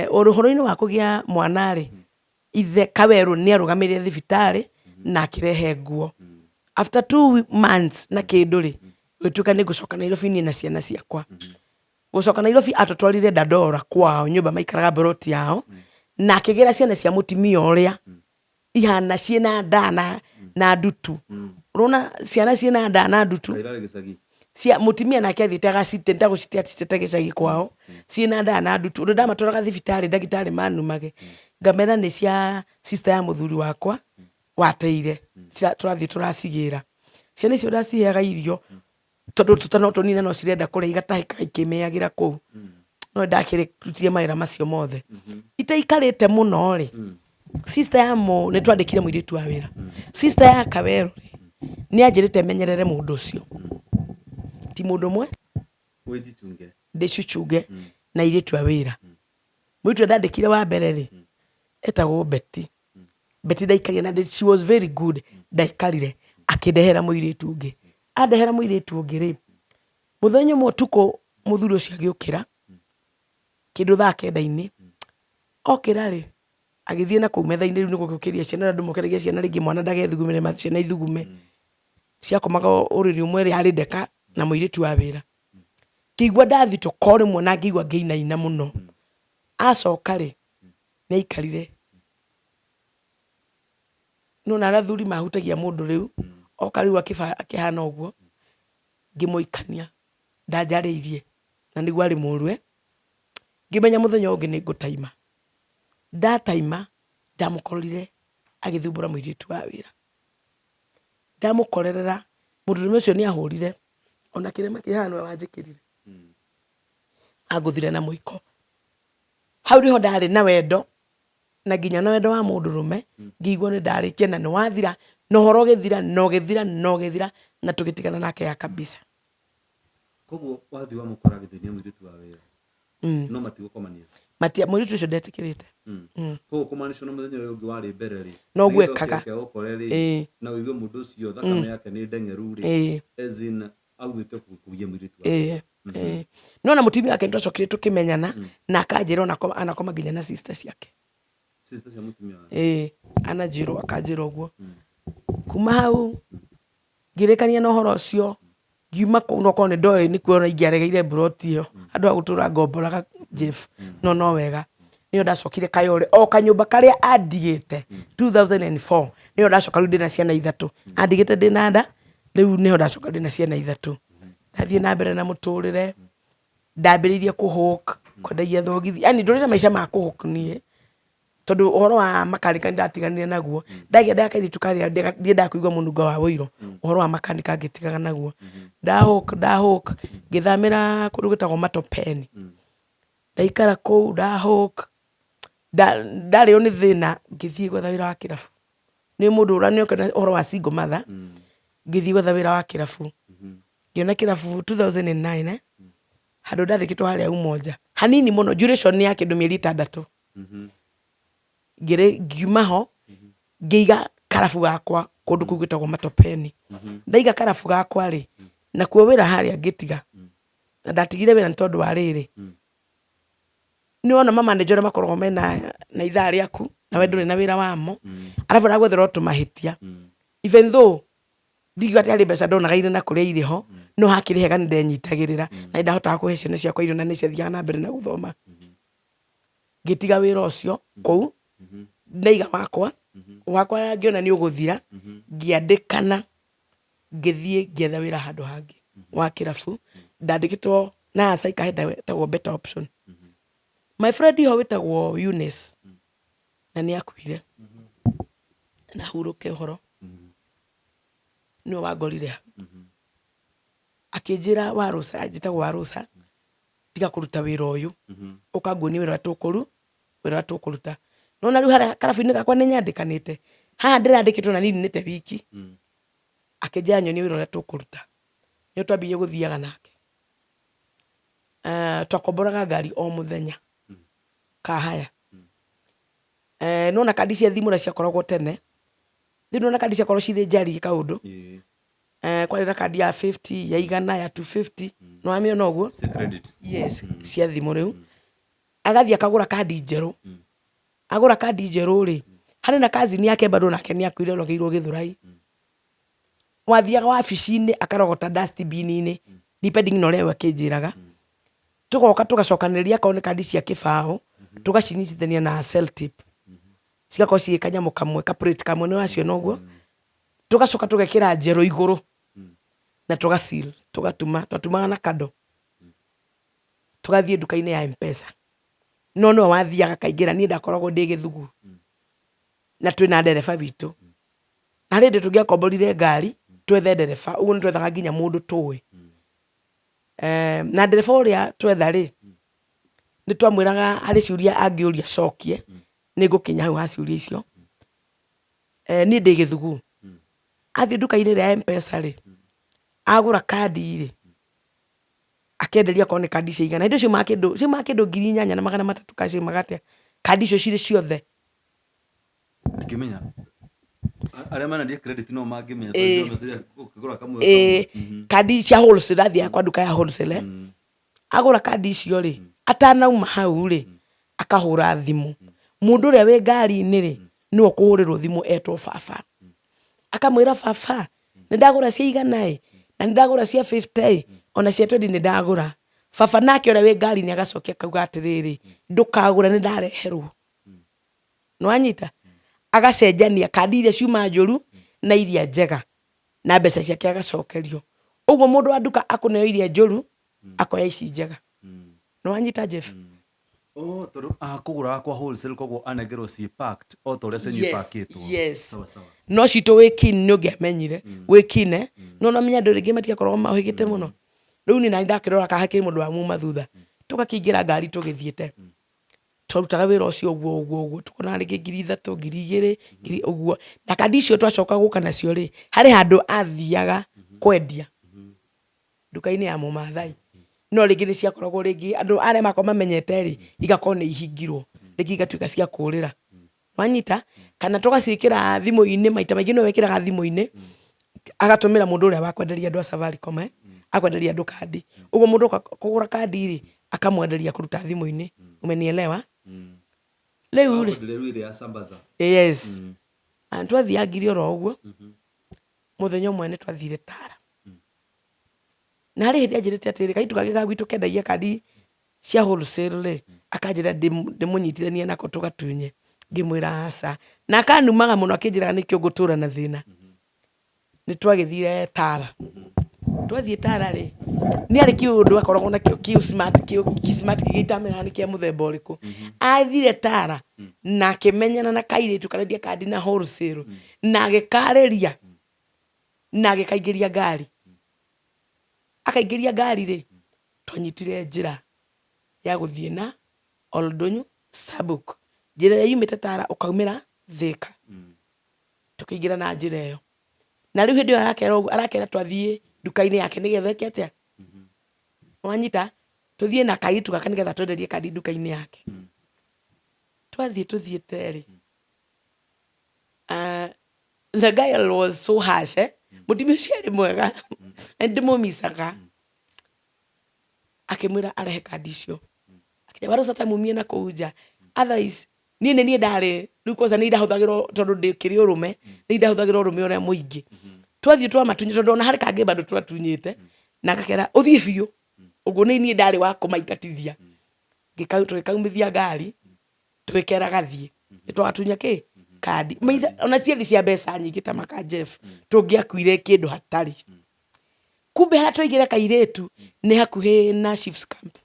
Ũhoro-inĩ wa kũgĩa mwana rĩ, ithe Kawerũ nĩarũgamĩrĩire thibitarĩ na akĩrehe nguo. After 2 months na kĩndũ rĩ, gũgĩtuĩka nĩngũcoka Nairobi niĩ na ciana ciakwa. Gũcoka Nairobi atũtwarire Dandora kwao nyũmba maikaraga mburoti yao, na akĩgĩra ciana cia mũtumia ũrĩa ihana ciĩna nda na ndutu. Ũrona ciana ciĩna nda na ndutu Kairarĩ gĩcagi. cia mũtumia nake athiĩte agacite ndagũcite acitete gĩcagi kwao ciĩna nda na ndutu. Ũndũ ndamatwaraga thibitarĩ ndagĩtarĩ manumage ngamera nĩ cia sister ya mũthuri wakwa wateire tũrathiĩ tũracigĩra. Ciana icio ndaciheaga irio tondũ tũta no tũnini na no cirenda kũrĩa igatahĩka ikĩmĩagĩra kũu. No nĩndakĩrutire mawĩra macio mothe. Itaikarĩte mũno rĩ, sister ya mũ nĩ twandĩkire mũirĩtu wa wĩra. Sister ya Kawerũ rĩ, nĩ anjĩrĩte menyerere mũndũ ũcio. Ti mũndũ ũmwe. Wĩjichunge. Ndĩcichunge na airĩtu a wĩra. Mũirĩtu ũrĩa ndandĩkire wa mbere rĩ, etagwo Betty. Betty ndaikarire na she was very good. Ndaikarire akĩndehera mũirĩtu ũngĩ. Andehera mũirĩtu ũngĩ rĩ, mũthenya ũmwe ũtukũ mũthuri ũcio agĩũkĩra kĩndũ thaa kenda-inĩ, okĩra rĩ, agĩthiĩ na kũu metha-inĩ rĩu nĩ gũgĩũkĩria ciana ũrĩa andũ mokĩragia ciana rĩngĩ mwana ndagethugumĩre ciana ithugume. Ciakomaga ũrĩrĩ ũmwe yarĩ ndeka na mũirĩtu wa wĩra. Ngĩigua ndathitũka o rĩmwe na ngĩigua ngĩinaina mũno. Acoka rĩ, nĩ aikarire. Nĩwona arĩa athuri mahutagia mũndũ rĩu, oka rĩu akĩhana ũguo, ngĩmũikania ndanjarĩirie na nĩguo arĩ mũrue, ngĩmenya mũthenya ũyũ ũngĩ nĩ ngũtaima. Ndataima, ndamũkorire agĩthumbũra mũirĩtu wa wĩra. Ndamũkorerera, mũndũrũme ũcio nĩ ahũrire Ona kĩrema kĩ haha nĩwe wanjĩkĩrire. Angũthire na mũiko. Hau nĩho ndarĩ na wendo na nginya na wendo wa mũndũrũme, ngĩigua nĩ ndarĩkia na nĩ wathira, na ũhoro ũgĩthira na ũgĩthira na ũgĩthira na tũgĩtigana nake ya kabisa. Koguo wathiĩ wamũkora agĩthĩnia mũirĩtu wa wĩra no matigũkomania? Matia, mũirĩtu ũcio ndetĩkĩrĩte. Koguo kũmaanisha na mũthenya ũyũ ũngĩ warĩ mbere rĩ, Noguo nĩgetha ekaga. ũkĩreke ũkore rĩ, na ũigue mũndũ ũcio thakame yake nĩ ndeng'eru rĩ, as in aumĩte kũgia mũirĩtu wa wĩra. Ĩĩ. No na mũtumia wake nĩtwacokire tũkĩmenyana na akanjĩra ona anakoma nginya na sister ciake. Sister cia mũtumia wake? Ĩĩ, ananjĩra akanjĩra ũguo. Kuma hau ngĩrĩkania na ũhoro ũcio, ngiuma kũu no korwo nĩ ndoĩ nĩkuo ona ingĩaregeire mburoti ĩyo handũ ha gũtũra ngomboraga Jeff, no no wega. Nĩyo ndacokire Kayole o kanyũmba karĩa andigĩte 2004 nĩyo ndacoka rĩu ndĩna ciana ithatũ. Andigĩte ndĩna nda, rĩu nĩho ndacoka ndĩna ciana ithatũ. Ndathiĩ na mbere na mũtũrĩre, ndambĩrĩirie kũ hawk, kwendagia thogithi, yaani ndũrĩte maica ma kũ hawk niĩ, tondũ ũhoro wa makanika nĩ ndatiganire naguo. Ndagĩa nda ya kairĩtu karĩa ndiendaga kũigua mũnungo wa ũiro, ũhoro wa makanika ngĩtigana naguo. Nda hawk nda hawk, ngĩthamĩra kũndũ gwĩtagwo Matopeni. Ndaikara kũu nda hawk, ndarĩo nĩ thĩna ngĩthiĩ gwetha wĩra wa kĩrabu. Nĩ mũndũ ũrĩa ũhoro wa single mother, ngĩthiĩ gwetha wĩra wa kĩrabu. Ngĩona kĩrabu 2009 eh, handũ ndandĩkĩtwo harĩa Umoja, hanini mũno duration ya kĩndũ mĩeri ĩtandatũ. Ngĩrĩ ngiuma ho, ngĩiga karabu gakwa kũndũ kũu gwĩtagwo Matopeni. Ndaiga karabu gakwa rĩ, nakuo wĩra harĩa ngĩtiga. Na ndatigire wĩra nĩ tondũ wa rĩrĩ, nĩ wona ma manager ũrĩa makoragwo mena na ithaa rĩaku, na we ndũrĩ na wĩra wamo, arabu aragwethera o tũmahĩtia. Even though ndingiuga atĩ harĩ mbeca ndonaga irĩ na kũrĩa irĩ ho, no hakĩrĩ hega nĩ ndenyitagĩrĩra, na nĩ ndahotaga kũhe ciana ciakwa irio na nĩ ciathiaga na mbere na gũthoma. Ngĩtiga wĩra ũcio kũu, ndaiga wakwa, wakwa ngĩona nĩ ũgũthira, ngĩandĩkana ngĩthiĩ ngĩetha wĩra handũ hangĩ wa kĩrabu, ndandĩkĩtwo na aca hetagwo Better Option. My friend ho wĩtagwo Eunice, na nĩ akuire, na ahurũke ũhoro, nĩwe wangorire hau. Akĩnjĩra Warũca, njĩtagwo Warũca, tiga kũruta wĩra ũyũ, ũka nguonie wĩra ũrĩa tũkũru, wĩra ũrĩa tũkũruta. Nĩwona rĩu harĩa karabu-inĩ gakwa nĩ nyandĩkanĩte, haha ndĩrandĩkĩtwo na niĩ ninĩte wiki. Akĩnjĩra nyonie wĩra ũrĩa tũkũruta. Nĩguo twambirie gũthiaga nake. Twakomboraga ngari o mũthenya, car hire. Nĩwona kandi cia thimũ ũrĩa ciakoragwo tene, rĩu nĩwona kandi ciakoragwo cirĩ njariĩ kaũndũ, kwarĩ na kandi ya fifty, ya igana, ya two fifty, nĩwamĩona ũguo? Cia credit. Yes, cia thimũ rĩu. Agathiĩ akagũra kandi njerũ, agũra kandi njerũ rĩ, harĩ na cousin yake bado nake nĩ akuire oragĩirwo Gĩthũrai. Wathiaga wabici-inĩ akarogota dustbin-inĩ depending na ũrĩa we akĩnjĩraga. Tũgoka tũgacokanĩrĩria akorwo nĩ kandi cia kĩbaũ, tũgacinyitithania na sellotape. Cigakorwo ciĩ kanyamũ kamwe ka plate kamwe nĩ ũraciona ũguo. Tũgacoka tũgekĩra njerũ igũrũ na tũga seal, tũgatuma, twatumaga na kando. Tũgathiĩ nduka-inĩ ya Mpesa. No nĩwe wathiaga akaingĩra, niĩ ndakoragwo ndĩ gĩthugu. Na twĩna ndereba witũ. Na harĩ hĩndĩ tũngĩakomborire ngari, twethe ndereba, ũguo nĩ twethaga nginya mũndũ tũĩ. Na ndereba ũrĩa twetha rĩ, nĩ twamwĩraga harĩ ciũria angĩũria acokie, nĩ ngũkinya hau ha ciũria icio. Niĩ ndĩ gĩthugu. Athiĩ nduka-inĩ ĩrĩa ya Mpesa rĩ, agũra kandi rĩ, akenderia akorwo nĩ kandi cia igana. Hĩndĩ ĩyo ciaumaga kĩndũ, ciaumaga kĩndũ 8300 kana ciaumaga atĩa, kandi icio cirĩ ciothe. Ndingĩmenya. Arĩa marendia credit no mangĩmenya Ĩĩ. tondũ ũkĩgũra kamwe Ĩĩ, kamwe. kandi cia wholesale, ndathiaga kwa nduka ya wholesale. Agũra kandi icio rĩ, atanauma hau rĩ, akahũra thimũ. Mũndũ ũrĩa wĩ ngari-inĩ rĩ, nĩwe ũkũhũrĩrwo thimũ etwo baba. Akamwĩra baba, nĩ ndagũra cia igana ĩ, na nĩ ndagũra cia fifty ĩ, ona cia twenty nĩ ndagũra. Baba nake ũrĩa wĩ ngari-inĩ agacokia akauga atĩrĩrĩ, ndũkagũre nĩ ndareherwo. Nĩwanyita? Agacenjania kandi iria ciuma njũru na iria njega na mbeca ciake agacokerio. Ũguo mũndũ wa nduka akũneo iria njũru, akoya ici njega. Nĩwanyita Jeff? Oh, tondũ akũgũraga kwa wholesale koguo anengerwo ciĩ packed o ta ũrĩa cianyu Yes, ipakĩtwo. yes. Sawa sawa. No citũ wĩ keen nĩ ũngĩamenyire wĩ keen eh? No namenya andũ rĩngĩ matiakoragwo mahĩgĩte mũno. Rĩu niĩ nani ndakĩrora kana hakĩrĩ mũndũ wa muma thutha, tũgakĩingĩra ngari tũgĩthiĩte. Twarutaga wĩra ũcio ũguo ũguo ũguo, tũkonaga rĩngĩ 3000, 2000, ngiri ũguo. Na kandi icio twacoka gũka nacio rĩ, harĩ handũ athiaga kwendia nduka-inĩ ya mũmathai. No rĩngĩ nĩ ciakoragwo rĩngĩ andũ arĩa makoragwo mamenyete rĩ, igakorwo nĩ ihingirwo, rĩngĩ igatuĩka cia kũrĩra. Wanyita? Kana tũgaciĩkĩra thimũ-inĩ, maita maingĩ nĩwe wĩkĩraga thimũ-inĩ, agatũmĩra mũndũ ũrĩa wa kwenderia andũ a Safaricom eh, akwenderia andũ kandi. Ũguo mũndũ oka kũgũra kandi rĩ, akamwenderia kũruta thimũ-inĩ. Umenielewa? Rĩu rĩ, Akwenderia rĩu ĩrĩa ya sambaza. yes. Na nĩtwathiangire oro ũguo, mũthenya ũmwe nĩtwathire Tara. Na harĩ hĩndĩ anjĩrĩte atĩrĩrĩ, kairĩtu kangĩ ga gwitũ kendagia kandi cia wholesale rĩ, akanjĩra ndĩmũnyitithanie nako tũgatunye, ngĩmwĩra aca, na akanumaga mũno akĩnjĩraga nĩkĩo ngũtũra na thĩna. Nĩ twagĩthire Tala, twathiĩ Tala rĩ, nĩ arĩ kĩũndũ akoragwo nakĩo kĩ smart kĩ smart kĩngĩ itamenyaga nĩ kĩa mũthemba ũrĩkũ. Athire Tala na akĩmenyana na kairĩtu karendia kandi na wholesale na agĩkarĩria na agĩkaingĩria ngari. Akaingĩria ngari rĩ, twanyitire njĩra ya gũthiĩ na Oldonyo Sabuk, njĩra ĩrĩa yumĩte Tara ũkaumĩra Thĩka, tũkĩingĩra na njĩra ĩyo. Na rĩu hĩndĩ ĩyo arakera ũguo, arakera twathiĩ nduka-inĩ yake nĩgetha eke atĩa? Wanyita? Tũthiĩ na kairĩtu gaka nĩgetha twenderie kandi nduka-inĩ yake. Twathiĩ tũthiĩte rĩ, the guy was so harsh eh? Mũtumia ũcio arĩ mwega, na nĩndĩmũmicaga. Akĩmwĩra arehe kandi icio. Akĩnjĩra Warusa ta mumie na kũu nja. Otherwise niĩ nĩ niĩ ndarĩ rĩu kwanza nĩ ndahũthagĩrwo tondũ ndĩkĩrĩ ũrũme, nĩ ndahũthagĩra ũrũme ũrĩa mũingĩ. Twathiĩ twamatunya tondũ ona harĩ kangĩ bado twatunyĩte na ngakera ũthiĩ biũ. Ũguo nĩ niĩ ndarĩ wa kũmaingatithia. Tũgĩkaumithia ngari tũgĩkera gathiĩ. Nĩ twagatunya kĩ? Kandi. Ona ciarĩ cia mbeca nyingĩ ta maka Jeff, tũngĩakuire kĩndũ hatarĩ. Kumbe harĩa twaigire kairĩtu nĩ hakuhĩ na chief's camp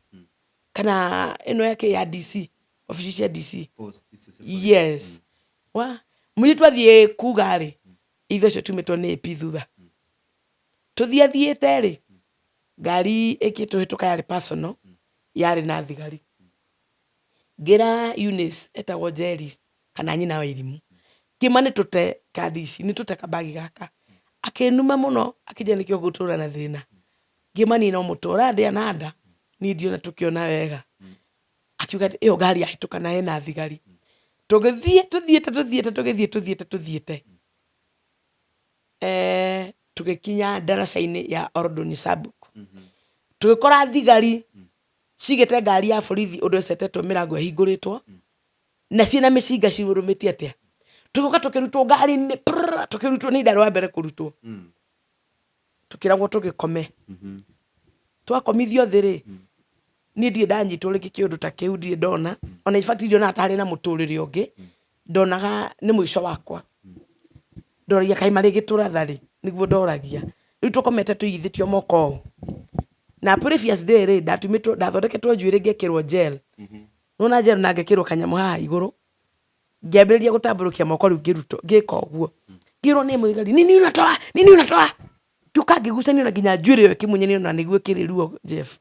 kana ĩno ya kĩ ya DC, obici cia DC. Post icio cia borithi. Yes. Wa mũirĩtu athiĩ kuga rĩ, ithuĩ acio tumĩtwo nĩ AP thutha. Tũthiĩ athiĩte rĩ, ngari ĩkĩtũhĩtũka yarĩ personal, yarĩ na thigari. Ngĩra Eunice etagwo Njeri kana nyina wa irimũ, ngĩma nĩ tũte kandi ici, nĩ tũte kabagi gaka. Akĩnuma mũno akĩnjĩra nĩkĩo ngũtũra na thĩna. Ngĩma niĩ no mũtũra ndĩa na nda, niĩ ndiona tũkĩona wega. Akiuga atĩ ĩyo ngari yahĩtũka na ĩna thigari. Tũgĩthiĩ tũthiĩte tũthiĩte tũgĩthiĩ tũthiĩte tũthiĩte, tũgĩkinya ndaraca-inĩ ya Oldoni Sabuk. Tũgĩkora thigari cigĩte ngari ya borithi ũndũ ĩcetetwo mĩrango ĩhingũrĩtwo. Na ciĩna mĩcinga ciũrũmĩtie atĩa. Tũgĩũka tũkĩrutwo ngari-inĩ prrrr, tũkĩrutwo nĩ ndarĩ wa mbere kũrutwo. Tũkĩragwo tũgĩkome. Twakomithio thĩ rĩ, niĩ ndirĩ ndanyitwo rĩngĩ kĩũndũ ta kĩu ndirĩ ndona. Ona in fact ndionaga ta harĩ na mũtũrĩre ũngĩ, ndonaga nĩ mũico wakwa. Ndoragia kaĩ marĩgĩtũratha rĩ, nĩguo ndoragia. Rĩu tũkomete tũigithĩtio moko ũũ. Na previous day rĩ, ndatumĩtwo ndathondeketwo njuĩrĩ ngekĩrwo gel. Nĩwona njerũ na ngekĩrwo kanyamũ haha igũrũ, ngĩambĩrĩria gũtambũrũkia moko rĩu ngĩrutwo ngĩka ũguo. Ngĩrwo nĩ mũthigari nini unatoa nini unatoa, ngĩũka ngĩgucanio na nginya njuĩrĩ ĩyo ĩkĩmunyanio na nĩguo ĩkĩrĩ ruo Jeff.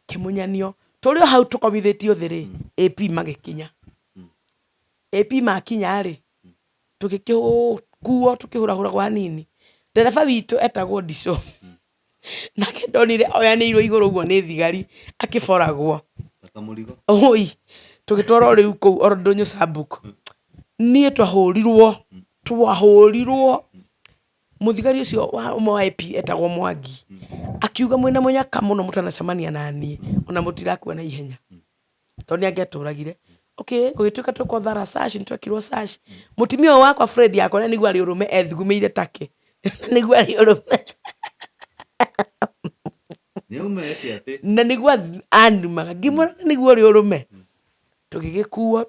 Ĩkĩmunyanio. Tũrĩ o hau tũkomithĩtio thĩ rĩ, AP magĩkinya. AP makinya rĩ, tũgĩkĩkuo tũkĩhũrahũragwo hanini. Ndereba witũ etagwo Ndico. Nake ndonire oyanĩirwo igũrũ ũguo nĩ thigari akĩboragwo. Ta kamũrigo. Oi, tũgĩtwarwo rĩu kũu Oldonyo Sabuk. Niĩ twahũrirwo, twahũrirwo. Mũthigari ũcio wa ũmwe wa AP etagwo Mwangi, akiuga mwĩna mũnyaka mũno mũtanacemania naniĩ, ona mũtirakua na ihenya. Tondũ nĩ angĩatũragire. Okay, gũgĩtuĩka twekwo thara search, nĩ twekirwo search. Mũtumia ũyũ wakwa Fred yakwa na nĩguo arĩ ũrũme ethugumĩire take. Nĩguo arĩ ũrũme. Nĩauma eke atĩ. Na nĩguo anumaga. Ngĩmwĩra na nĩguo ũrĩ ũrũme. Tũgĩgĩkuo,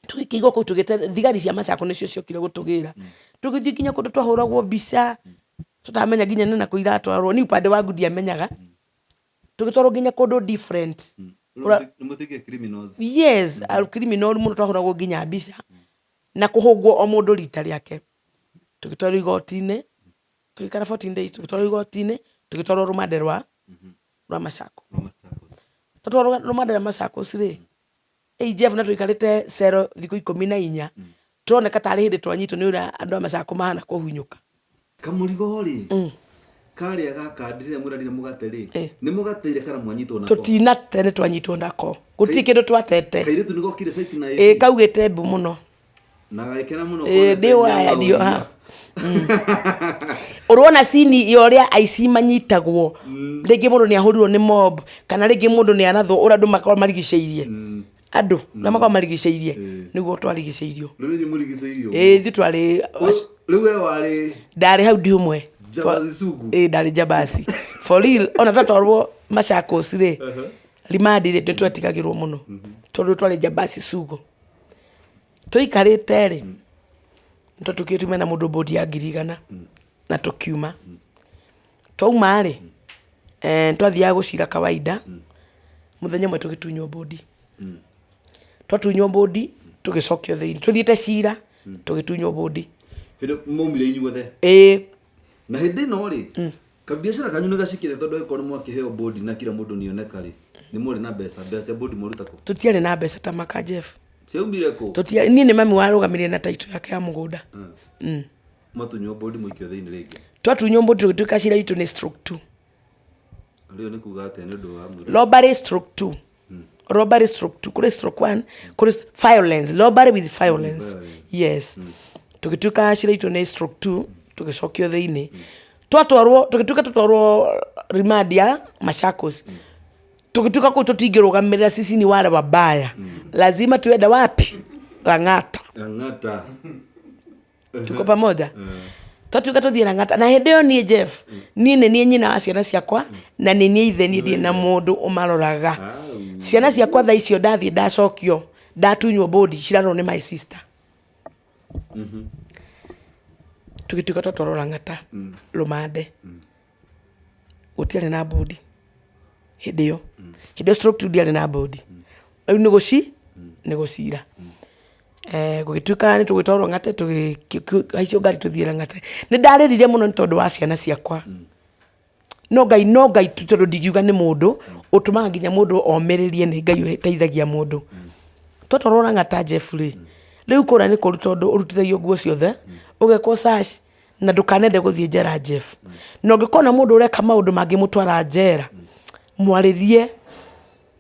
tũgĩkĩigwo kũu tũgĩte thigari cia Machakos nĩcio ciokire gũtũgĩra. Tũgĩthiĩ nginya kũndũ twahũragwo mbica, tũtamenya nginya nĩ nakũ iratwarwo. Niĩ upande wangu ndiamenyaga. Tũgĩtwarwo nginya kũndũ different. Nĩ mũtuĩkire criminals. Yes, criminal mũno. Twahũragwo nginya mbica na kũhũngwo o mũndũ rita rĩake. Tũgĩtwarwo igoti-inĩ, tũgĩikara 14 days, tũgĩtwarwo igoti-inĩ, tũgĩtwarwo rũmande rwa Machakos. Rwa Machakos. Twatwarwo rũmande rwa Machakos rĩ, ĩi Jeff, na tũikarĩte cero thikũ 14, tũroneka tarĩ hĩndĩ twanyitwo nĩ ũrĩa andũ a Machakos mahana kũhunyũka. Kamũrigo rĩ, karĩa gaka ndĩrĩa mũrarire mũgate rĩ, nĩ mũgateire kana mwanyitwo nako? Tũtinate, nĩ twanyitwo nako, gũtirĩ kĩndũ twatete. Kairĩtu nĩ gokire site na Ĩ, kaugĩte mbu mũno. Na gagĩkena mũno. Ĩ, kuona ndĩ waya ta ndio ha ũrona cini ya ũrĩa aici manyitagwo, rĩngĩ mũndũ nĩ ahũrirwo nĩ mob kana rĩngĩ mũndũ nĩ arathwo, ũrĩa andũ makoragwo marigicĩirie, andũ na makoragwo marigicĩirie, nĩguo twarigicĩirio. Rĩu inyuĩ mũrigicĩirio. Ĩ, ithuĩ twarĩ Rĩu we warĩ Ndarĩ hau ndi ũmwe. Njambazi sugu. Ĩ, ndarĩ njambazi for real. Ona twatwarwo Machakos rĩ, remand rĩ, nĩ twetigagĩrwo mũno tondũ twarĩ njambazi sugu. Tũikarĩte rĩ, nĩtwatukire tume na mũndũ bodi ya 100,000 na tũkiuma. Twauma rĩ, twathiaga gũcira kawaida. Mũthenya ũmwe tũgĩtunywo bodi. Twatunywo bodi, tũgĩcokio thĩinĩ. Tũthiĩte cira, tũgĩtunywo bodi. Hĩndĩ maumire inyuothe? Ĩĩ. Na hĩndĩ ĩno rĩ, kabiacara kanyu nĩ gacikĩte, tondũ angĩkorwo nĩ mwakĩheo bodi na kila mũndũ nĩoneka rĩ, nĩ mwarĩ na mbeca? Mbeca cia bodi mwaruta kũ? Tũtiarĩ na mbeca ta maka, Jeff. Ciaumire kũ? Tũtiarĩ. Niĩ nĩ mami warũgamĩrĩire na title yake ya mũgũnda. Mwatunywo bodi, mũikio thĩinĩ rĩngĩ? Twatunywo bodi, tũgĩtuĩka cira witũ nĩ stroke two. Rĩu nĩ kuga atĩa nĩ ũndũ wa mwĩrĩ? Robbery stroke two, robbery stroke two. Kũrĩ stroke one, kũrĩ violence, robbery with violence. Violence. Yes, tũgĩtuĩka cira witũ nĩ stroke two, tũgĩcokio thĩinĩ. Twatwarwo, tũgĩtuĩka tũtwarwo remand ya Machakos. Tũgĩtuĩka kũu tũtingĩrũgamĩrĩra, sisi ni wale wabaya, lazima tuende wapi? Lang'ata. Lang'ata. Tuko pamoja? Twatuĩka tũthiĩ Lang'ata, na hĩndĩ ĩyo niĩ, Jeff, niĩ nĩ niĩ nyina wa ciana ciakwa na nĩ niĩ ithe, niĩ ndirĩ na mũndũ ũmaroraga. Ciana ciakwa thaa icio ndathiĩ, ndacokio, ndatunywo bodi, cirarorwo nĩ my sister. Tũgĩtuĩka twatwarwo Lang'ata rũmande, gũtiarĩ na bodi hĩndĩ ĩyo. Hĩndĩ ĩyo stroke two ndiarĩ na bodi. Rĩu nĩ gũcira. Gũgĩtuĩka nĩ tũgwĩtwarwo Lang'ata, tũgĩhaicio ngari tũthiĩ Lang'ata. Nĩ ndarĩrire mũno nĩ tondũ wa ciana ciakwa, no Ngai tu, tondũ ndingiuga nĩ mũndũ ũtũmaga nginya mũndũ omĩrĩrie, nĩ Ngai ũteithagia mũndũ. Twatwarwo Lang'ata, Jeff, rĩ, rĩu kũrĩa nĩ kũru, tondũ ũrutithagio nguo ciothe, ũgekwo search, na ndũkanende gũthiĩ njera, Jeff. Na ũngĩkona mũndũ ũreka maũndũ mangĩmũtwara njera, mwarĩrie,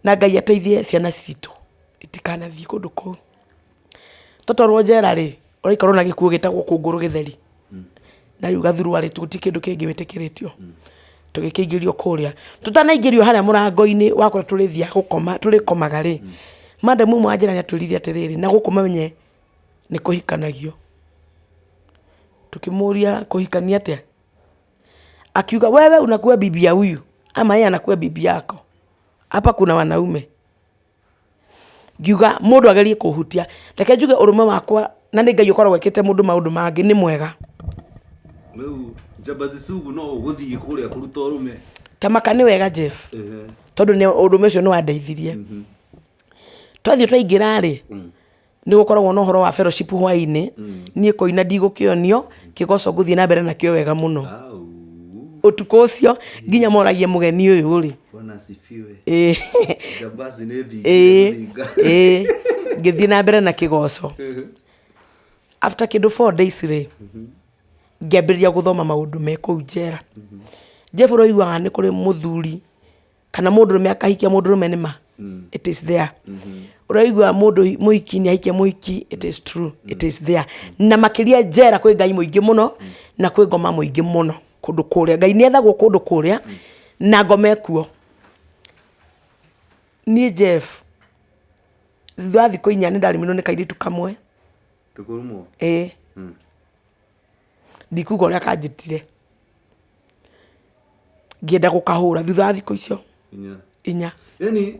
na Ngai ateithie ciana citũ itikanathiĩ kũndũ kũu. Twatwarwo njera rĩ, ũraikarwo na gĩkuo gĩtagwo kũngũrũ gĩtheri, na rĩu gathurwa rĩ, gũtirĩ kĩndũ kĩngĩ wĩtĩkĩrĩtio. Tũgĩkĩingĩrio kũrĩa. Tũtanaingĩrio harĩa mũrango-inĩ wa kũrĩa tũrĩthiaga gũkoma, tũrĩkomaga rĩ, madam ũmwe wa njera nĩ atwĩrire atĩrĩrĩ, na gũkũ mamenye nĩ kũhikanagio. Tũkĩmũria, kũhikania atĩa? Akiuga, wewe unakuwa bibi ya huyu ama yeye anakuwa bibi yako, hapa kuna wanaume. Ngiuga mũndũ agerie kũhutia, reke njuge ũrũme wakwa, na nĩ Ngai ũkoragwo ekĩte mũndũ maũndũ mangĩ nĩ mwega. Rĩu njambazi sugu no ũgũthiĩ kũrĩa kũruta ũrũme? Tamaka nĩ wega, Jeff, tondũ nĩ ũrũme ũcio nĩ wandeithirie. Twathiĩ twaingĩra rĩ, nĩ gũkoragwo na ũhoro wa fellowship hwaĩ-inĩ. Niĩ kũina ndigũkĩonio, kĩgoco ngũthiĩ na mbere nakĩo wega mũno. Au. Ũtukũ ũcio nginya moragie, mũgeni ũyũ rĩ? Bwana asifiwe. Ĩĩ. Njambazi nĩ thingi. Ĩĩ. Thinga. Ĩĩ, ngĩthiĩ na mbere na kĩgoco. After kĩndũ 4 days rĩ, ngĩambĩrĩria gũthoma maũndũ me kũu njera. Jeff, ũroiguaga nĩ kũrĩ mũthuri kana mũndũrũme akahikia mũndũrũme, nĩ ma, it is there. Ũraigua mũndũ mũhiki nĩ ahikia mũhiki, it is true, it is there. Na makĩria njera kwĩ Ngai mũingĩ mũno na kwĩ ngoma mũingĩ mũno kũndũ kũrĩa. Ngai nĩ ethagwo kũndũ kũrĩa na ngoma ekuo. Niĩ, Jeff, thutha wa thikũ 4 nĩ ndaremirwo nĩ kairĩtu kamwe. Tũkũrumwo. Ĩĩ, ndikuga ũrĩa kanjĩtire, ngĩenda gũkahũra thutha wa thikũ icio 4. 4. Yani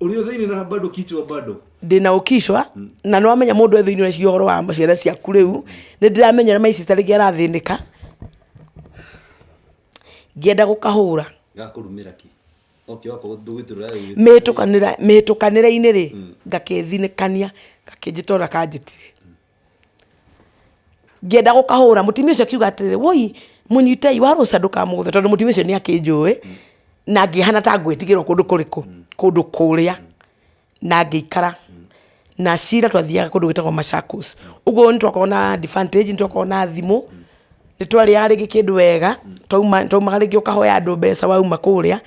ũrĩ o thĩinĩ na bado kichwa bado? Ndĩna ũkicwa, na nĩ wamenya mũndũ e thĩinĩ ũreciria ũhoro wa ciana ciaku. Rĩu nĩ ndĩramenya my sister rĩngĩ arathĩnĩka, ngĩenda gũkahũra. Gakũrumĩra ki? Okay, wakorwo ndũgwĩtũrĩra ĩĩ. Mĩhĩtũkanĩra mĩhĩtũkanĩre-inĩ rĩ, ngakĩthinĩkania, gakĩnjĩta ũrĩa kanjĩtire. Ngĩenda gũkahũra, mũtumia ũcio akiuga atĩrĩrĩ, woi mũnyitei, warũca ndũkamũgũthe, tondũ mũtumia ũcio nĩ akĩnjũĩ, na ngĩhana ta ngwĩtigĩrwo kũndũ kũrĩkũ, kũndũ kũrĩa, na ngĩikara. Na cira twathiaga kũndũ gwĩtagwo Machakos. Ũguo nĩ twakoragwo na advantage, nĩ twakoragwo na thimũ, nĩ twarĩaga rĩngĩ kĩndũ wega, twauma twaumaga rĩngĩ ũkahoya andũ mbeca wauma kũrĩa,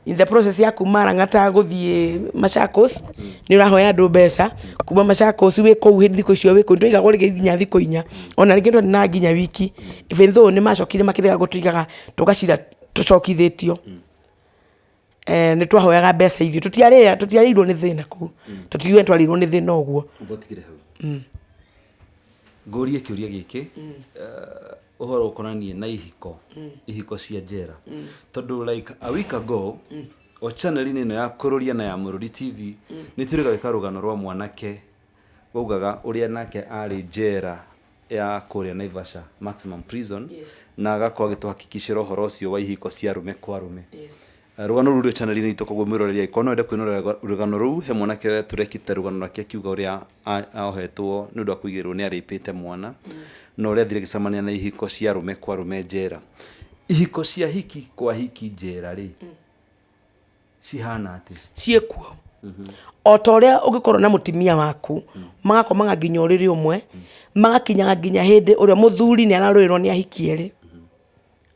in the process ya kuma Lang'ata gũthiĩ Machakos, nĩ ũrahoya andũ mbeca, kuma Machakos wĩ kũu thikũ icio wĩ kũu, nĩ twaigagwo rĩngĩ nginya thikũ inya, ona rĩngĩ twaninaga nginya wiki, even though nĩ macokire makĩrega gũtũigaga tũgacira tũcokithĩtio. Nĩ twahoyaga mbeca ithuĩ, tũtiarĩirwo nĩ thĩna kũu, tũtiũĩ twarĩirwo nĩ thĩna ũguo. Amba ũtigĩre hau. Ngũrie kĩũria gĩkĩ, ũhoro ũkonainie na ihiko, ihiko cia njera. Tondũ like a week ago, o channel-inĩ ĩno ya Kũrũria na ya Mũrũri TV, nĩ twĩrĩga gwĩka rũgano rwa mwanake waugaga ũrĩa nake arĩ njera ya kũrĩa Naivasha Maximum Prison, na agakorwo agĩtũhakikicĩra ũhoro ũcio wa ihiko cia arũme kwa arũme. Rũgano rũu rwĩ channel-inĩ itũ koguo mwĩroreri angĩkorwo no wende kwĩrorera rũgano rũu he mwanake tũrekĩte rũgano rwake akiuga ũrĩa ohetwo nĩ ũndũ wa kũigĩrĩrwo nĩ arĩpĩte mwana na ũrĩa athire agĩcemania na ihiko cia arũme kwa arũme njera. Ihiko cia hiki kwa hiki njera rĩ cihana atĩa? Ciĩkuo. O ta ũrĩa ũngĩkorwo na mũtumia waku, magakomaga nginya ũrĩrĩ ũmwe, magakinyaga nginya hĩndĩ ũrĩa mũthuri nĩ ararũĩrwo nĩ ahiki erĩ.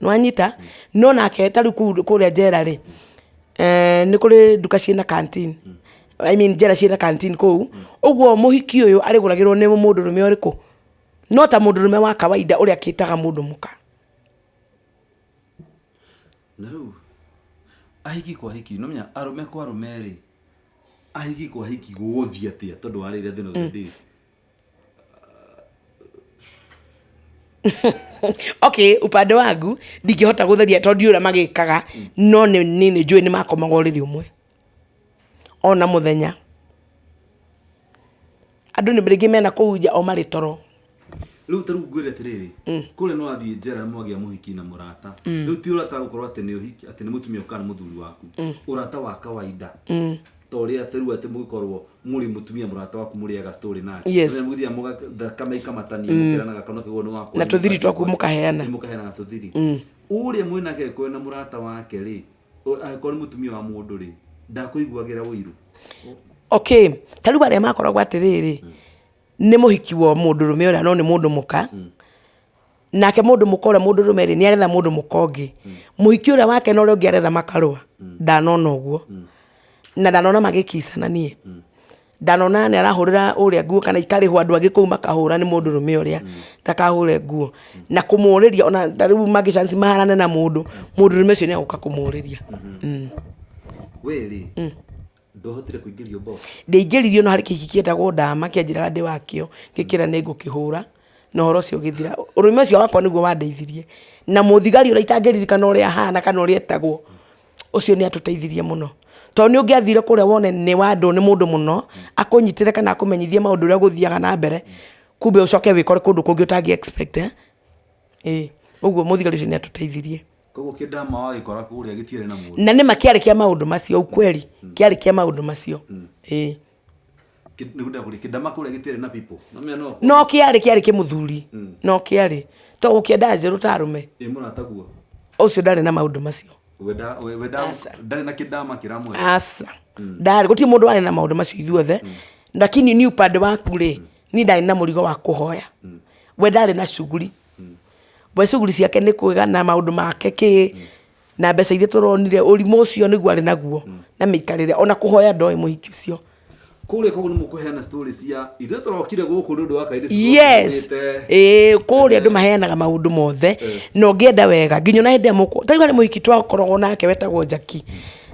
Nĩwanyita? No nake ta rĩu kũu kũrĩa njera rĩ, nĩ kũrĩ nduka ciĩna canteen. I mean njera ciĩna canteen kũu, ũguo mũhiki ũyũ arĩgũragĩrwo nĩ mũndũrũme ũrĩkũ? No ta mũndũrũme wa kawaida ũrĩa akĩtaga mũndũ mũka. Na rĩu ahiki kwa ahiki, nĩũmenya arũme kwa arũme rĩ, ahiki kwa ahiki gũgũthiĩ atĩa tondũ warĩire thĩna ũrĩa ndĩ? Okay, upande wangu ndingĩhota gũtheria tondũ ndiũĩ ũrĩa magĩkaga, no nĩ nĩ njũĩ nĩ makomaga ũrĩrĩ ũmwe ona mũthenya. Andũ nĩ rĩngĩ mena kũu nja o marĩ toro. Rĩu ta rĩu ngwĩre atĩrĩrĩ, kũrĩa nĩ wathiĩ njera mwagĩa mũhiki na mũrata. Rĩu ti ũrata gũkorwo atĩ nĩ ũhiki, atĩ nĩ mũtumia kana mũthuri waku. Ũrata wa kawaida. Ta ũrĩa ta rĩu atĩ mũgĩkorwo mũrĩ mũtumia mũrata waku mũrĩaga story nake. Rĩrĩa mũgĩthiaga thakame ikamatania mũkeranaga kana ũkĩgwo nĩ wakwa. Na tũthiri twaku mũkaheana. Nĩ mũkaheanaga tũthiri. Ũrĩa mwĩnake angĩkorwo na mũrata wake rĩ, angĩkorwo nĩ mũtumia wa mũndũ rĩ, ndakũiguagĩra ũiru. Okay, ta rĩu arĩa makoragwo atĩrĩrĩ, nĩ mũhiki wa mũndũrũme ũrĩa no nĩ mũndũ mũka, nake mũndũ mũka ũrĩa mũndũrũme rĩ, nĩ aretha mũndũ mũka ũngĩ. Mũhiki ũrĩa wake na ũrĩa ũngĩ aretha makarũa, ndanona ũguo. Na ndanona magĩkicana niĩ. Ndanona nĩ arahũrĩra ũrĩa nguo kana ikarĩhwo andũ angĩ kũu makahũra nĩ mũndũrũme ũrĩa, ndakahũre nguo. Na kũmũrĩria ona ta rĩu mangĩ chance maharane na mũndũ, mũndũrũme ũcio nĩ egũka kũmũrĩria. We rĩ, Ndwahotire kũingĩrio box? Ndiaingĩririo no harĩ kĩhiki kĩetagwo ndama kĩanjĩraga ndĩ wakĩo, ngĩkĩra nĩ ngũkĩhũra na ũhoro ũcio ũgĩthira. Ũrũme ũcio wakwa nĩguo wandeithirie. Na mũthigari ũrĩa itangĩririkana ũrĩa ahana kana ũrĩa etagwo, ũcio nĩ atũteithirie mũno. Tondũ nĩ ũngĩathire kũrĩa wone nĩ wandwo nĩ mũndũ mũno, akũnyitĩre kana akũmenyithie maũndũ ũrĩa gũthiaga na mbere, kumbe ũcoke wĩkore kũndũ kũngĩ ũtangĩ expect. Ĩĩ, ũguo mũthigari ũcio nĩ atũteithirie. Koguo kĩndama wagĩkora kũrĩa gĩtiarĩ na mũndũ. Na nĩma kĩarĩ kĩa maũndũ macio ukweli, kĩarĩ kĩa maũndũ macio. Ĩĩ. Nĩguo ndĩrakũria kĩndama kũrĩa gĩtiarĩ na people. No menya no. No kĩarĩ kĩarĩ kĩmũthuri. No kĩarĩ. To gũkĩenda njerũ ta arũme. Ĩ mũrataguo. Ũcio ndarĩ na maũndũ macio. Wenda wenda ndarĩ na kĩndama kĩramwenda. Aca. Ndarĩ gũtirĩ mũndũ warĩ na maũndũ macio ithuothe. Lakini ni upande waku rĩ, niĩ ndarĩ na mũrigo wa kũhoya. We ndarĩ na shughuli. We shughuli ciake nĩ kwĩgana maũndũ make kĩ na mbeca iria tũronire ũrimũ ũcio nĩguo arĩ naguo na mĩikarĩre ona kũhoya ndoĩ mũhiki ũcio. Kũrĩa koguo nĩ mũkũheana story cia ithuĩ tũrokire gũkũ nĩ ũndũ wa kairĩtu Yes. tũrokire. Ĩĩ kũrĩa andũ maheanaga maũndũ mothe na ũngĩenda wega nginya ona hĩndĩ ĩrĩa mũkũ ta rĩu harĩ mũhiki twakoragwo nake wetagwo Jackie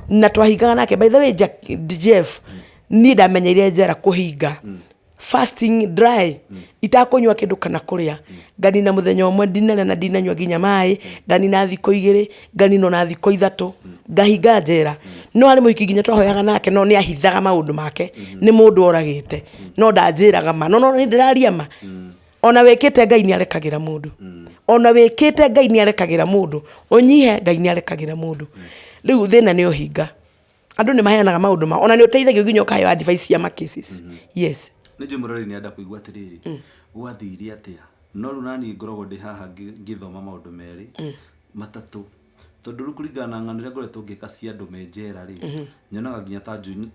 na twahingaga nake by the way Jackie, Jeff niĩ ndamenyeire njera kũhinga fasting dry itakũnyua kĩndũ kana kũrĩa nganina mũthenya ũmwe ndinarĩa na ndinanyua nginya maĩ nganina thikũ igĩrĩ nganina ona thikũ ithatũ ngahinga njera no harĩ mũhiki nginya twahoyaga nake no nĩ ahithaga maũndũ make nĩ mũndũ oragĩte no ndanjĩraga ma no no nĩ ndĩraria ma ona wĩkĩte Ngai nĩ arekagĩra mũndũ ona wĩkĩte Ngai nĩ arekagĩra mũndũ ũnyihe Ngai nĩ arekagĩra mũndũ rĩu thĩna nĩ ũhinga. Andũ nĩ maheanaga maũndũ mao, ona nĩ ũteithagio nginya ũkaheo advice cia ma cases. Yes. Nĩ njũĩ mũrori nĩ enda kũigua atĩrĩrĩ, gwathire atĩa? No rĩu naniĩ ngoragwo ndĩ haha ngĩthoma maũndũ merĩ matatũ, tondũ rĩu kũringana na ng'ano iria ngoretwo ngĩka cia andũ me njera rĩ, nyonaga nginya ta njũĩ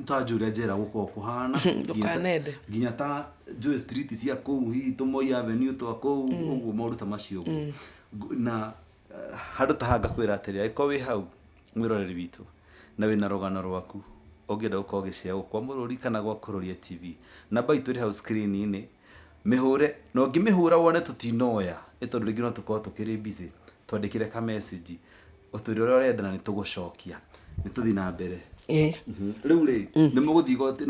ta njũĩ ũrĩa njera gũkoragwo kũhana. Ndũkanende. Nginya ta njũĩ street cia kũu, hihi tũmoi Avenue twa kũu ũguo, maũndũ ta macio ũguo. Na handũ ta haha ngakwĩra atĩrĩ, angĩkorwo wĩ hau mwĩroreri witũ na wĩna rũgano rwaku ũngĩenda gũkorwo ũgĩshare gũkũ kwa Mũrũri kana gwa Kũrũria TV, namba itũ ĩrĩ hau screen-inĩ, mĩhũre, na ũngĩmĩhũra wone tũtinoya nĩ tondũ rĩngĩ no tũkorwo tũkĩrĩ busy, twandĩkĩre ka message ũtwĩre ũrĩa ũrenda na nĩ tũgũcokia. Nĩ tũthiĩ na mbere. Rĩu rĩ, nĩ mũgũthiĩ igoti,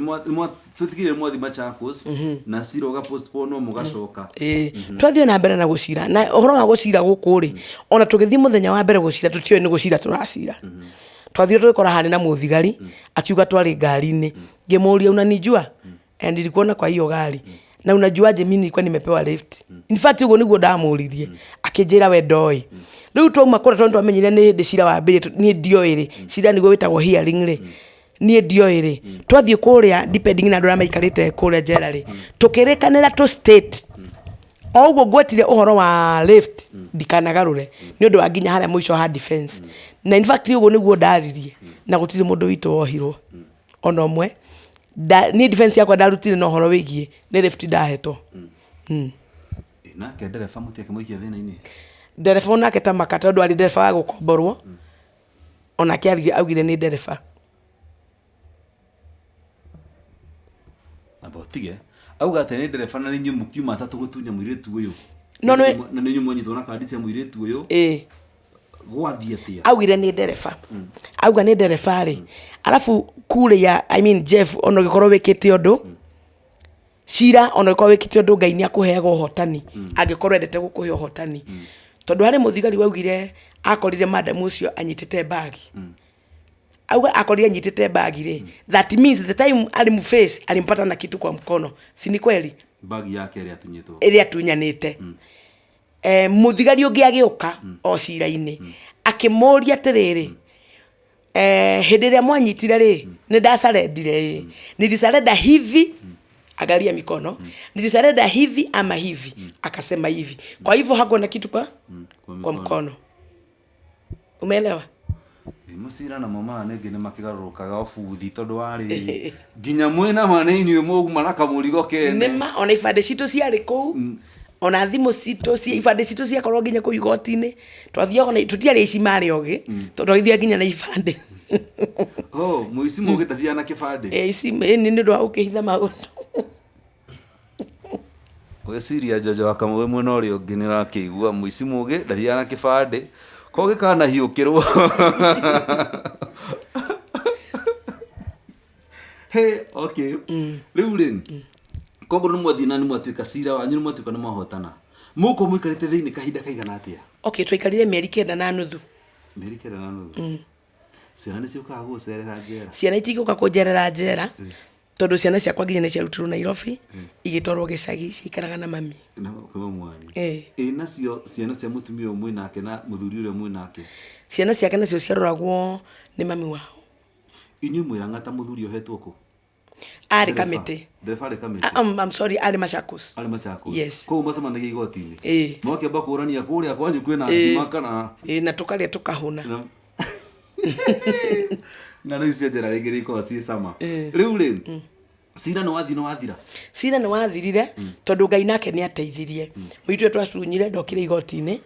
tũtigĩrĩre nĩ mwathiĩ Machakos na cira ũga postpone mũgacoka. Ĩĩ, twathiĩ na mbere na gũcira, na ũhoro wa gũcira gũkũ rĩ, ona tũgĩthiĩ mũthenya wa mbere gũcira tũtiũĩ nĩ gũcira tũracira. Twathire tũgĩkora harĩ na mũthigari akiuga twarĩ ngari-inĩ, ngĩmũria, unanijua? Eh, nilikuona kwa hiyo gari na unajuaje mimi nilikuwa nimepewa lift? In fact ũguo nĩguo ndamũririe, akĩnjĩra we ndoĩ. Rĩu twauma kũrĩa, tondũ twamenyire nĩ hĩndĩ cira wambĩrĩrie, niĩ ndioĩ rĩ, cira nĩguo wĩtagwo hearing rĩ, niĩ ndioĩ rĩ, twathiĩ kũrĩa depending na andũ arĩa maikarĩte kũrĩa njera rĩ, tũkĩrĩkanĩra tũ state o ũguo ngwetire ũhoro wa lift ndikanagarũre nĩ ũndũ wa nginya harĩa mũico ha defense. Na in fact ũguo nĩguo ndaririe, na gũtirĩ mũndũ witũ wohirwo ona ũmwe. Niĩ defense yakwa ndarutire na ũhoro wĩgiĩ nĩ lift ndahetwo. Nake ndereba mũtiakĩmũikia thĩna-inĩ? Ndereba onake ta maka, tondũ arĩ ndereba wa gũkomborwo, onake augire nĩ ndereba. Amba ũtige auga atĩ nĩ ndereba, na nĩ inyuĩ mũkiuma atatũ gũtunya mũirĩtu ũyũ? No, Na nĩ inyuĩ mwanyitwo na kandi cia mũirĩtu ũyũ? Ĩĩ. Gwathiĩ atĩa? Augire nĩ ndereba. Auga nĩ ndereba rĩ, arabu kuria, I mean Jeff, ona ũngĩkorwo wĩkĩte ũndũ cira, ona ũngĩkorwo wĩkĩte ũndũ, Ngai nĩ akũheaga ũhotani angĩkorwo endete gũkũhe ũhotani. Tondũ harĩ mũthigari waugire akorire madam ũcio anyitĩte mbagi. Auga akorire anyitĩte mbagi rĩ, that means the time alimface alimpata na kitu kwa mkono, si ni kweli? Mbagi yake ĩrĩa atunyĩtwo. Ĩrĩa atunyanĩte. Mũthigari ũngĩ agĩũka o cira-inĩ akĩmũria atĩrĩrĩ, hĩndĩ ĩrĩa mwanyitire rĩ, nĩ ndacarendire ĩ, nilisarenda hivi, angalia mikono, nilisarenda hivi ama hivi? Akasema hivi. Kwa hivyo hakuwa na kitu kwa, kwa kwa mkono. Umeelewa? Ĩ, mũcira namo maya nĩngĩ nĩ makĩgarũrũkaga obuthi, tondũ warĩ nginya mwĩna ma nĩ inyuĩ mũguma na kamũrigo kene. Nĩma, ona ibandĩ citũ ciarĩ kũu, ona thimũ citũ ibandĩ citũ ciakorwo nginya kũu igoti-inĩ. Twathiaga na tũtiarĩ aici marĩ ogĩ, tondũ twagĩthiaga nginya na ibandĩ. Oh, mũici mũgĩ ndathiaga na kĩbandĩ. Eh, ici nĩ ũndũ wa gũkĩhitha maũndũ. Ngwĩciria Njonjo wa Kamau wĩ mwena ũrĩa ũngĩ nĩ ũrakĩigua, mũici mũgĩ ndathiaga na kĩbandĩ, ko gĩkanahiũkĩrwo. Hey, okay. Rĩu rĩ, koguo nĩ mwathiĩ na nĩ mwatuĩka cira wanyu, nĩ mwatuĩka nĩ mwahotana. Mũgũkorwo mũikarĩte thĩinĩ kahinda kaigana atĩa? Okay, twaikarire mĩeri 9 na nuthu. Mĩeri 9 na nuthu. Ciana nĩ ciũkaga gũgũcerera njera? Ciana itingĩũka kũnjerera njera, tondũ ciana ciakwa nginya nĩ ciarutirwo Nairobi igĩtwarwo gĩcagi, ciikaraga na mami. Na kwĩ mamu wanyu? Ĩĩ. Ĩ nacio ciana cia mũtumia ũyũ mwĩ nake na mũthuri ũrĩa mwĩ nake? Ciana ciake nacio ciaroragwo nĩ mami wao. Inyuĩ mwĩrang'ata mũthuri ohetwo kũ? Arĩ Ndereba. Kamĩtĩ. Ndereba arĩ Kamĩtĩ? Ah, I'm sorry, arĩ Machakos. Arĩ Machakos? Yes. Koguo macemanagia igoti-inĩ? Ĩĩ. Mwakĩamba kũrania kũrĩa kwanyu kwĩna ngima kana? Ĩĩ, na tũkarĩa tũkahũna. Ng'ano ici cia njera rĩngĩ nĩ ikoragwo ciĩ cama. Rĩu rĩ, cira nĩ wathiĩ nĩ wathira? Cira nĩ wathirire, tondũ Ngai nake nĩ ateithirie. Mũirĩtu ũrĩa twacunyire ndokire igoti-inĩ,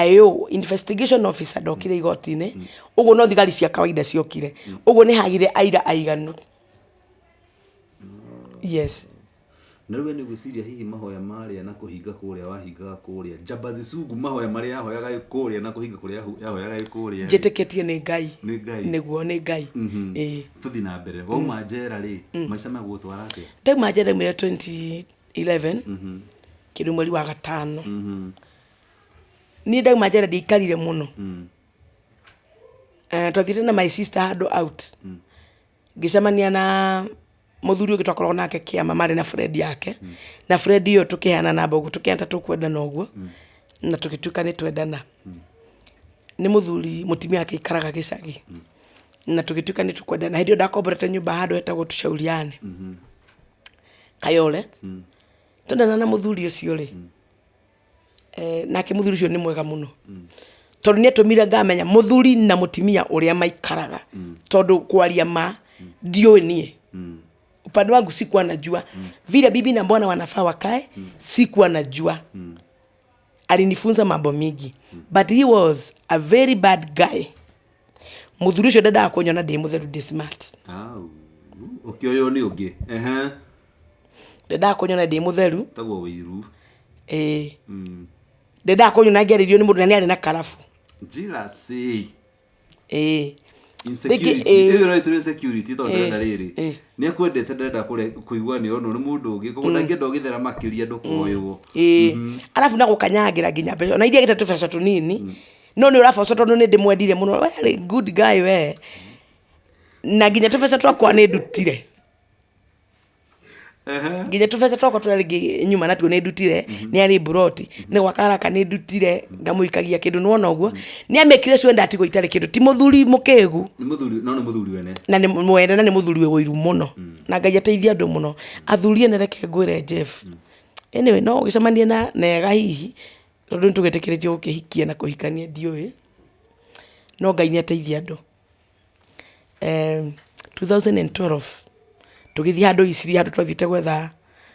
IO investigation officer ndokire igoti-inĩ, ũguo no thigari cia kawaida ciokire, ũguo nĩ hagire aira aiganu. Yes. Na rĩu we nĩ ũgwĩciria hihi mahoya marĩa na kũhinga kũrĩa wahingaga kũrĩa, Njambazi Sugu mahoya marĩa yahoyaga ĩ kũrĩa na kũhinga kũrĩa yahoyaga ĩ kũrĩa rĩ? Njĩtĩkĩtie nĩ Ngai. Nĩ Ngai. Nĩguo, nĩ Ngai. Ĩĩ. Tũthiĩ na mbere, wauma njera rĩ, maica megũgũtwara atĩa? Ndauma njera ndaumire 2011 kĩndũ mweri wa gatano. Niĩ ndauma njera ndiaikarire mũno. Twathiĩte na my sister handũ out, ngĩcemania na mũthuri ũngĩ twakoragwo nake kĩama, marĩ na friend yake, na friend ĩyo tũkĩheana namba ũguo, tũkĩheana ta tũkwendana ũguo, na tũgĩtuĩka nĩ twendana. Nĩ mũthuri mũtumia wake aikaraga gĩcagi. Na tũgĩtuĩka nĩ tũkwendana. Hĩndĩ ĩyo ndakomborete nyũmba handũ hetagwo Tushauriane. Kayole. Twendana na mũthuri ũcio rĩ, nake mũthuri ũcio nĩ mwega mũno. Tondũ nĩ atũmire ngamenya mũthuri na mũtumia ũrĩa maikaraga. Tondũ kwaria ma, ndiũĩ niĩ. Upande wangu sikuwa najua. Vile bibi na bwana wanafaa wakae, sikuwa najua. Alinifunza mambo mingi. But he was a very bad guy. Mũthuri ũcio ndendaga kũnyona ndĩ mũtheru, ndĩ smart. Au. Ũkĩoywo nĩ ũngĩ. Ehe. Ndendaga kũnyona ndĩ mũtheru. Tagwo wĩiru. Ĩĩ. Ndendaga kũnyona ngĩarĩrio nĩ mũndũ na nĩ arĩ na karabu. Jealousy. Ĩĩ. Insecurity. Rĩngĩ, ĩĩ. Ĩyo ĩraitwo insecurity tondũ ndĩrenda rĩrĩ. Ĩĩ. Nĩ akwendete ndarenda kũigua nĩ onwo nĩ mũndũ ũngĩ. Koguo ndangĩenda ũgĩthera makĩria ndũkoywo. Ĩĩ. Arabu na gũkanyangĩra nginya mbeca. Ona iria agĩte tũbeca tũnini. No nĩ ũraboco tondũ nĩ ndĩmwendire mũno. We arĩ good guy we. Na nginya tũbeca twakwa nĩ ndutire. Nginya tũbeca twakwa tũrĩa rĩngĩ nyuma natuo nĩ ndutire. Nĩ arĩ mburoti. Nĩ gwaka haraka nĩ ndutire. Ngamũikagia kĩndũ nĩwona ũguo. Nĩ amĩkire sure ndatigwo itarĩ kĩndũ. Ti mũthuri mũkĩgu. Nĩ mũthuri, no nĩ mũthuri wene. Na nĩ mwene na nĩ mũthuri wĩ ũiru mũno. Na Ngai ateithie andũ mũno. Athuri ene reke ngwĩre Jeff. Anyway, no ũgĩcemanie na ega hihi. Tondũ nĩ tũgĩtĩkĩrĩtio gũkĩhikia na kũhikania ndiũĩ. No Ngai nĩ ateithie andũ. 2012 tũgĩthiĩ handũ Eastleigh handũ twathiĩte gwetha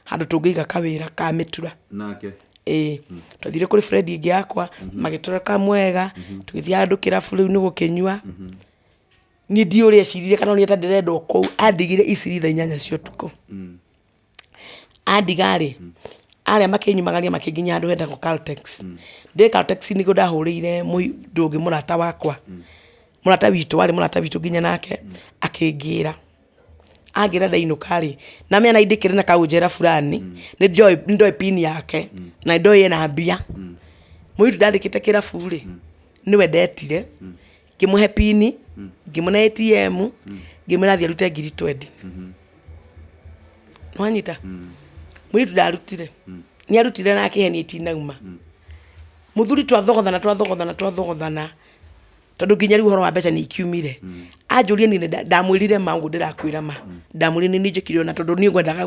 handũ tũngĩiga kawĩra ka mĩtura. Nake? Ĩĩ. Twathire kũrĩ friend ĩngĩ yakwa, magĩtũra kamwega, tũgĩthiĩ handũ kĩrabu rĩu nĩ gũkĩnyua. Niĩ ndiũĩ ũrĩa eciririe kana onire ta ndĩrendwo kũu, andigire Eastleigh thaa inyanya cia ũtukũ. Andiga rĩ, arĩa makĩnyumagaria makĩnginyia handũ hetagwo Caltex. Ndĩ Caltex nĩguo ndahũrĩire mũndũ ũngĩ mũrata wakwa, mũrata witũ, warĩ mũrata witũ nginya nake, akĩngĩra. Angĩra ndainũka rĩ, na amenya ndĩkĩrĩ na kaũnjera fulani, nĩ ndoĩ pin yake, na nĩ ndoĩ ena mbia. Mũirĩtu ndandĩkĩte kĩrabu rĩ, nĩwe ndetire, ngĩmũhe pin, ngĩmũne ATM, ngĩmwĩra athiĩ arute ngiri twendi. Nĩwanyita? Mũirĩtu ndarutire. Nĩ arutire na akĩhenia itinauma. Mũthuri twathogothana twathogothana twathogothana, tondũ nginya rĩu ũhoro wa mbeca nĩ ikiumire. Anjũria niĩ ndamwĩrire ma ũguo ndĩrakwĩra ma. Ndamwĩrire nĩ niĩ njĩkire ũna tondũ niĩ ngwendaga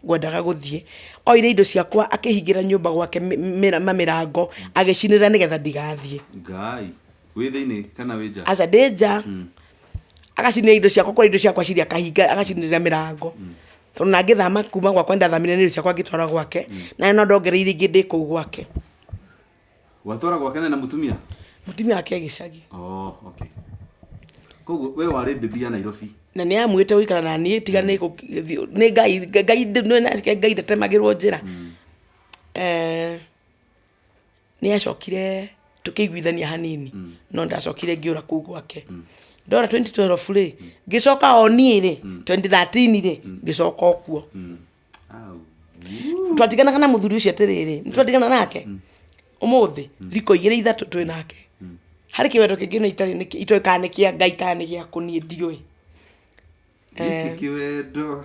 ngwendaga gũthiĩ. Oire indo ciakwa akĩhingĩra nyũmba gwake mamĩrango agĩcinĩrĩra nĩgetha ndigathiĩ. Ngai. Wĩ thĩinĩ kana wĩ nja? Aca ndĩ nja. Agacinĩra indo ciakwa kũrĩa indo ciakwa cirĩ akahinga agacinĩrĩra mĩrango. Tondũ na ngĩthama kuma gwakwa nĩndathamire na indo ciakwa ngĩtwara gwake. Na no ndongereire ingĩ ndĩ kũu gwake. Watwara gwake na mũtumia? Mũtumia wake e gĩcagi. Oh, okay. Koguo we warĩ baby ya Nairobi? Na nĩ amuĩte gũikara na niĩ tiga nĩ nĩ Ngai Ngai Ngai ndatemagĩrwo njĩra. Nĩ acokire tũkĩiguithania hanini no ndacokire ngĩũra kũu gwake. Ndora 2012 rĩ, ngĩcoka o niĩ rĩ, 2013 rĩ, ngĩcoka o kuo. Twatiganaga na mũthuri ũcio atĩrĩrĩ, nĩ twatigana nake ũmũthĩ thikũ igĩrĩ ithatũ twĩ nake. Harĩ kĩwendo kĩngĩ na itarĩ itoĩ kana nĩ kĩa Ngai kana nĩ gĩakũ niĩ ndiũĩ. Gĩkĩ kĩwendo.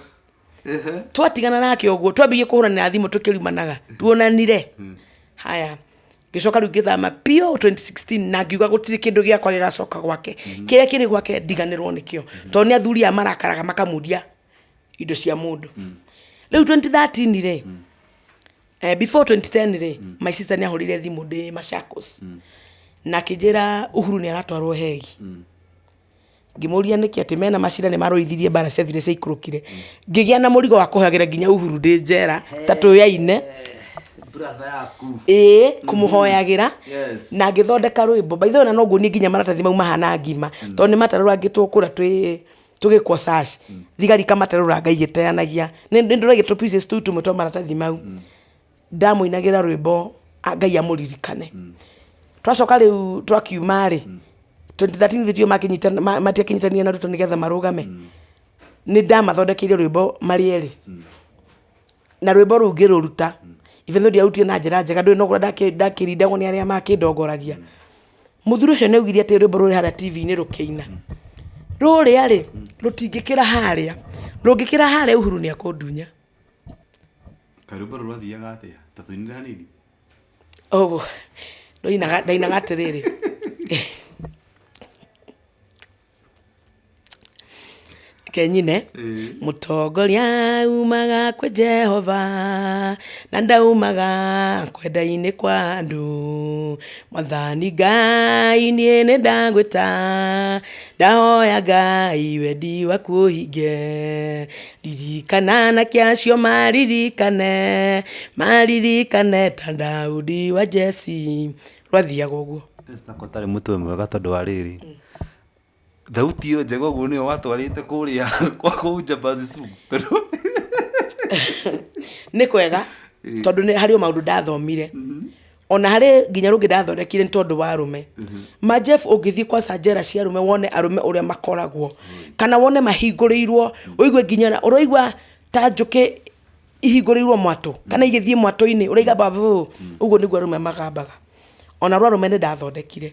Ehe. Twatigana nake ũguo twambirie kũhũranĩra thimũ tũkĩrumanaga tuonanire. Haya, ngĩcoka rĩu ngĩthama biũ 2016 na ngiuga gũtirĩ kĩndũ gĩakwa gĩgacoka gwake. Kĩrĩa kĩrĩ gwake ndiganĩrwo nĩkĩo. Tondũ nĩ athuri aya marakaraga makamundia indo cia mũndũ. Rĩu 2013 rĩ, before 2010 rĩ, my sister nĩ ahũrĩire thimũ ndĩ Machakos. Na akĩnjĩra Uhuru nĩ aratwarwo Hague. Ngĩmũria nĩkĩ atĩ mena macira nĩ marũithirie mbara ciathire ciaikũrũkire. Ngĩgĩa na mũrigo wa kũhoyagĩra nginya Uhuru ndĩ njera ta tũyaine. Brother yaku. Ĩĩ, kũmũhoyagĩra. Yes. Na ngĩthondeka rwĩmbo. By the way, ona no nguonie nginya maratathi mau mahana ngima. Tondũ nĩ matarũrangĩtwo kũrĩa twĩ tũgĩkwo search. Thigari ikamatarũranga igĩteanagia. Nĩ ndũragia tũ pieces tũu tũmwe twa maratathi mau. Ndamũinagĩra rwĩmbo Ngai amũririkane. Twacoka rĩu twakiuma rĩ, 2013 githĩ tio matiakĩnyitanire na Ruto nĩgetha marũgame. Nĩ ndamathondekeire rwĩmbo marĩ erĩ. Na rwĩmbo rũu ngĩrũruta. Even though ndiarutire na njĩra njega, ndũĩ no kũrĩa ndakĩrindagwo nĩ arĩa makĩndongoragia. Mũthuri ũcio nĩ augire atĩ rwĩmbo rũrĩ harĩa TV-inĩ rũkĩina. Rũrĩa rĩ, rũtingĩkĩra harĩa. Rũngĩkĩra harĩa Uhuru nĩ akũndunya. Karwĩmbo rũu rwathiaga atĩa? Ta tũinĩre hanini. Oh, ndainaga ndainaga atĩrĩrĩ. Reke nyine. Mũtongoria umaga kwĩ Jehova na ndaumaga kwenda-inĩ kwa andũ. Mwathani Ngai niĩ nĩ ndagwĩta, ndahoya Ngai wendi waku ũhinge. Ririkana anake acio maririkane, maririkane ta Daudi wa Jesi. Rwathiaga ũguo. Esther ko ũtarĩ mũtwe mwega tondũ wa rĩrĩ, Thauti ĩyo njega ũguo nĩyo watwarĩte kũrĩa kwa kũu Jambazi Sugu tondũ Nĩ kwega tondũ nĩ harĩ o maũndũ ndathomire ona harĩ nginya rũngĩ ndathondekire nĩ tondũ wa arũme. Ma Jeff ũngĩthiĩ kwa sanjera cia arũme wone arũme ũrĩa makoragwo kana wone mahingũrĩirwo ũigue nginya ũraigua ta njũkĩ ihingũrĩirwo mwatũ kana igĩthiĩ mwatũ-inĩ ũraiga babu ũguo nĩguo arũme magambaga. Ona rwa arũme nĩ ndathondekire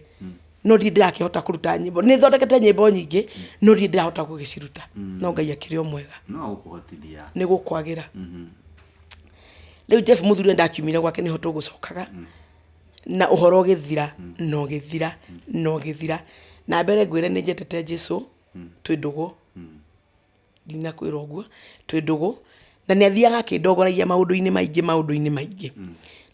no ndirĩ ndĩrakĩhota kũruta nyĩmbo. Nĩ thondekete nyĩmbo nyingĩ no ndirĩ ndĩrahota gũgĩciruta no Ngai akĩrĩ o mwega. No agũkũhotithia. Nĩ gũkwagĩra. Rĩu Jeff mũthuri ũrĩa ndakiumire gwake nĩho tũgũcokaga na ũhoro ũgĩthira na ũgĩthira na ũgĩthira. Na mbere ngwĩre nĩ njendete Jesu twĩ ndũgũ. Ndinakwĩra ũguo, twĩ ndũgũ, na nĩ athiaga akĩndongoragia maũndũ-inĩ maingĩ maũndũ-inĩ maingĩ.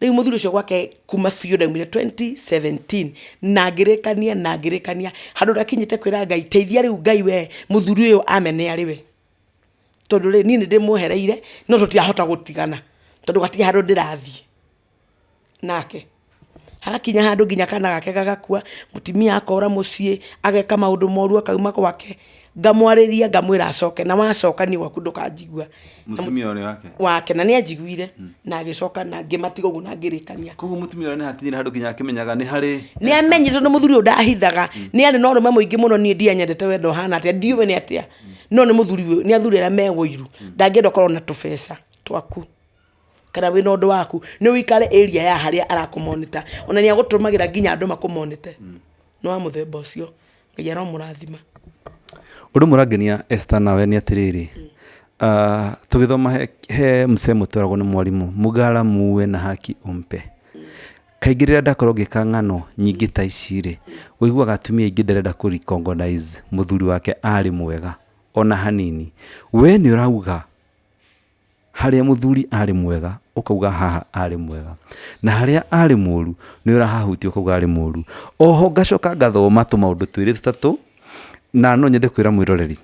Rĩu mũthuri ũcio gwake kuma biũ ndaumire 2017 na ngĩrĩkania na ngĩrĩkania handũ ndakinyĩte kwĩra Ngai teithia rĩu Ngai we mũthuri ũyũ amene arĩ we. Tondũ rĩ niĩ nĩ ndĩmwehereire no tũtirahota gũtigana tondũ gatirĩ handũ ndĩrathiĩ. Nake. Hagakinya handũ nginya kana gake gagakua, mũtumia akora mũciĩ, ageka maũndũ moru akauma gwake, ngamwarĩria ngamwĩra acoke, na wacoka niĩ gwaku ndũkanjigua. Mũtumia ũrĩa wake? Wake, na nĩ anjiguire, na agĩcoka na ngĩmatiga ũguo na ngĩrĩkania. Koguo mũtumia ũrĩa nĩ hakinyire handũ nginya akĩmenyaga nĩ harĩ Nĩ amenyire tondũ mũthuri ũyũ ndahithaga, nĩ arĩ na ũrũme mũingĩ mũno niĩ ndianyendete wendo ũhana atĩa, ndiũĩ nĩ atĩa, no nĩ mũthuri nĩ athuri arĩa me ũiru, ndangĩenda ũkorwo na tũbeca twaku. Kana wĩna ũndũ waku nĩ ũikare area ya harĩa arakũ monitor ona nĩ agũtũmagĩra nginya andũ makũ monitor nĩ wa mũthemba ũcio. Ngai aromũrathima. Ũndũ ũmwe ũrangenia Esther nawe nĩ atĩrĩrĩ, tũgĩthoma he, he msemo tweragwo nĩ mwarimũ, mũgara muue na haki umpe. Kaingĩ rĩrĩa ndakorwo ngĩka ng'ano nyingĩ ta ici rĩ, ũiguaga atumia aingĩ ndarenda kũ recognize mũthuri wake arĩ mwega ona hanini. We nĩ ũrauga Harĩa mũthuri arĩ mwega, ũkauga haha arĩ mwega. Na harĩa arĩ mũru, nĩ ũrahahutia ũkauga arĩ mũru. Oho ngacoka ngathoma tũmaũndũ twĩrĩ tũtatũ, na no nyende kwĩra mwĩroreri,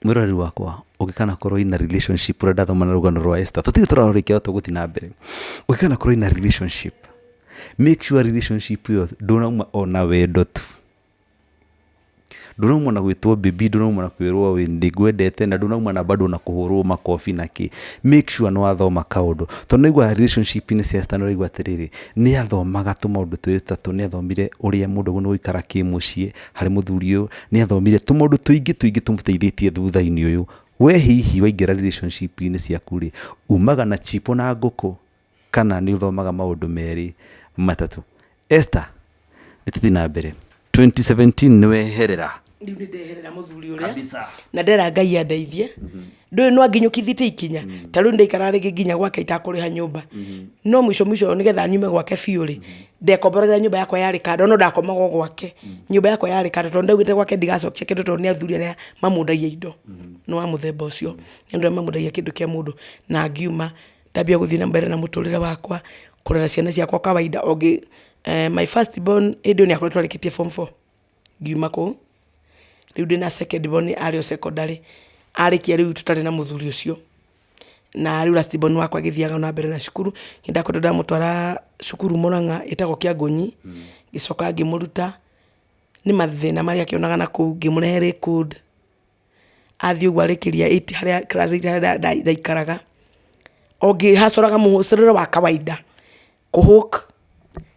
mwĩroreri wakwa, ũngĩkanakorwo in a relationship ũrĩa ndathoma na rũgano rwa Esther, tũtirĩ tũrarũrĩkia no tũgũthiĩ na mbere. Ũngĩkanakorwo in a relationship, make sure relationship ĩyo ndũnauma ona wendo tu. Ndũrauma na gwĩtwo baby, ndũrauma na kwĩrwo nĩngwendete, na ndũrauma na bado na kũhũrwo makobi na kĩ. Make sure nĩ wathoma kaũndũ. Tondũ nĩwaigua relationship inĩ cia Esther nĩũraigua atĩrĩrĩ, nĩ athomaga tũmaũndũ twĩrĩ tũtatũ, nĩ athomire ũrĩa mũndũ agĩrĩirwo nĩ gũikara kĩmũciĩ harĩ mũthuri ũyũ, nĩ athomire tũmaũndũ tũingĩ tũingĩ tũmũteithĩtie thutha-inĩ ũyũ. We hihi waingĩra relationship inĩ ciaku rĩ, umaga na chipo na ngũkũ kana nĩ ũthomaga maũndũ merĩ matatũ? Esther, nĩ tũthiĩ na mbere. 2017 nĩ weherera. Rĩu nĩ ndeherera mũthuri ũrĩa. Kabisa. Na ndera Ngai andeithie. Ndũĩ no anginyũkithĩtie ikinya. Ta rĩu ndaikara rĩngĩ nginya gwake itakũrĩha nyũmba. No mũico mũico nĩgetha nyume gwake biũ rĩ, ndekomboragĩra nyũmba yakwa yarĩ kando no ndakomaga o gwake. Nyũmba yakwa yarĩ kando tondũ ndaugĩte gwake ndigacokia kĩndũ tondũ nĩ athuri arĩa mamundagia indo. Nĩ wa mũthemba ũcio. Nĩ andũ arĩa mamundagia kĩndũ kĩa mũndũ. Na ngiuma ndambia gũthiĩ na mbere na mũtũrĩre wakwa, kũrera ciana ciakwa kawaida o ngĩ my first born hĩndĩ ĩyo nĩ akoretwo arĩkĩtie form four ngiuma kũu. Rĩu ndĩna second born arĩ o secondary, arĩkia rĩu tũtarĩ na mũthuri ũcio. Na rĩu last born wakwa agĩthiaga na mbere na cukuru, nĩ ndakoretwo ndamũtwara cukuru Mũrang'a ĩtagwo Kĩangũnyi, ngĩcoka ngĩmũruta, nĩ mathĩna marĩa akĩonaga nakũu ngĩmũrehe Lakewood. Athiĩ ũguo arĩkĩria eight harĩa class eight harĩa ndaikaraga, o ngĩhacoraga mũhũcũrĩre wa kawaida, kũ hook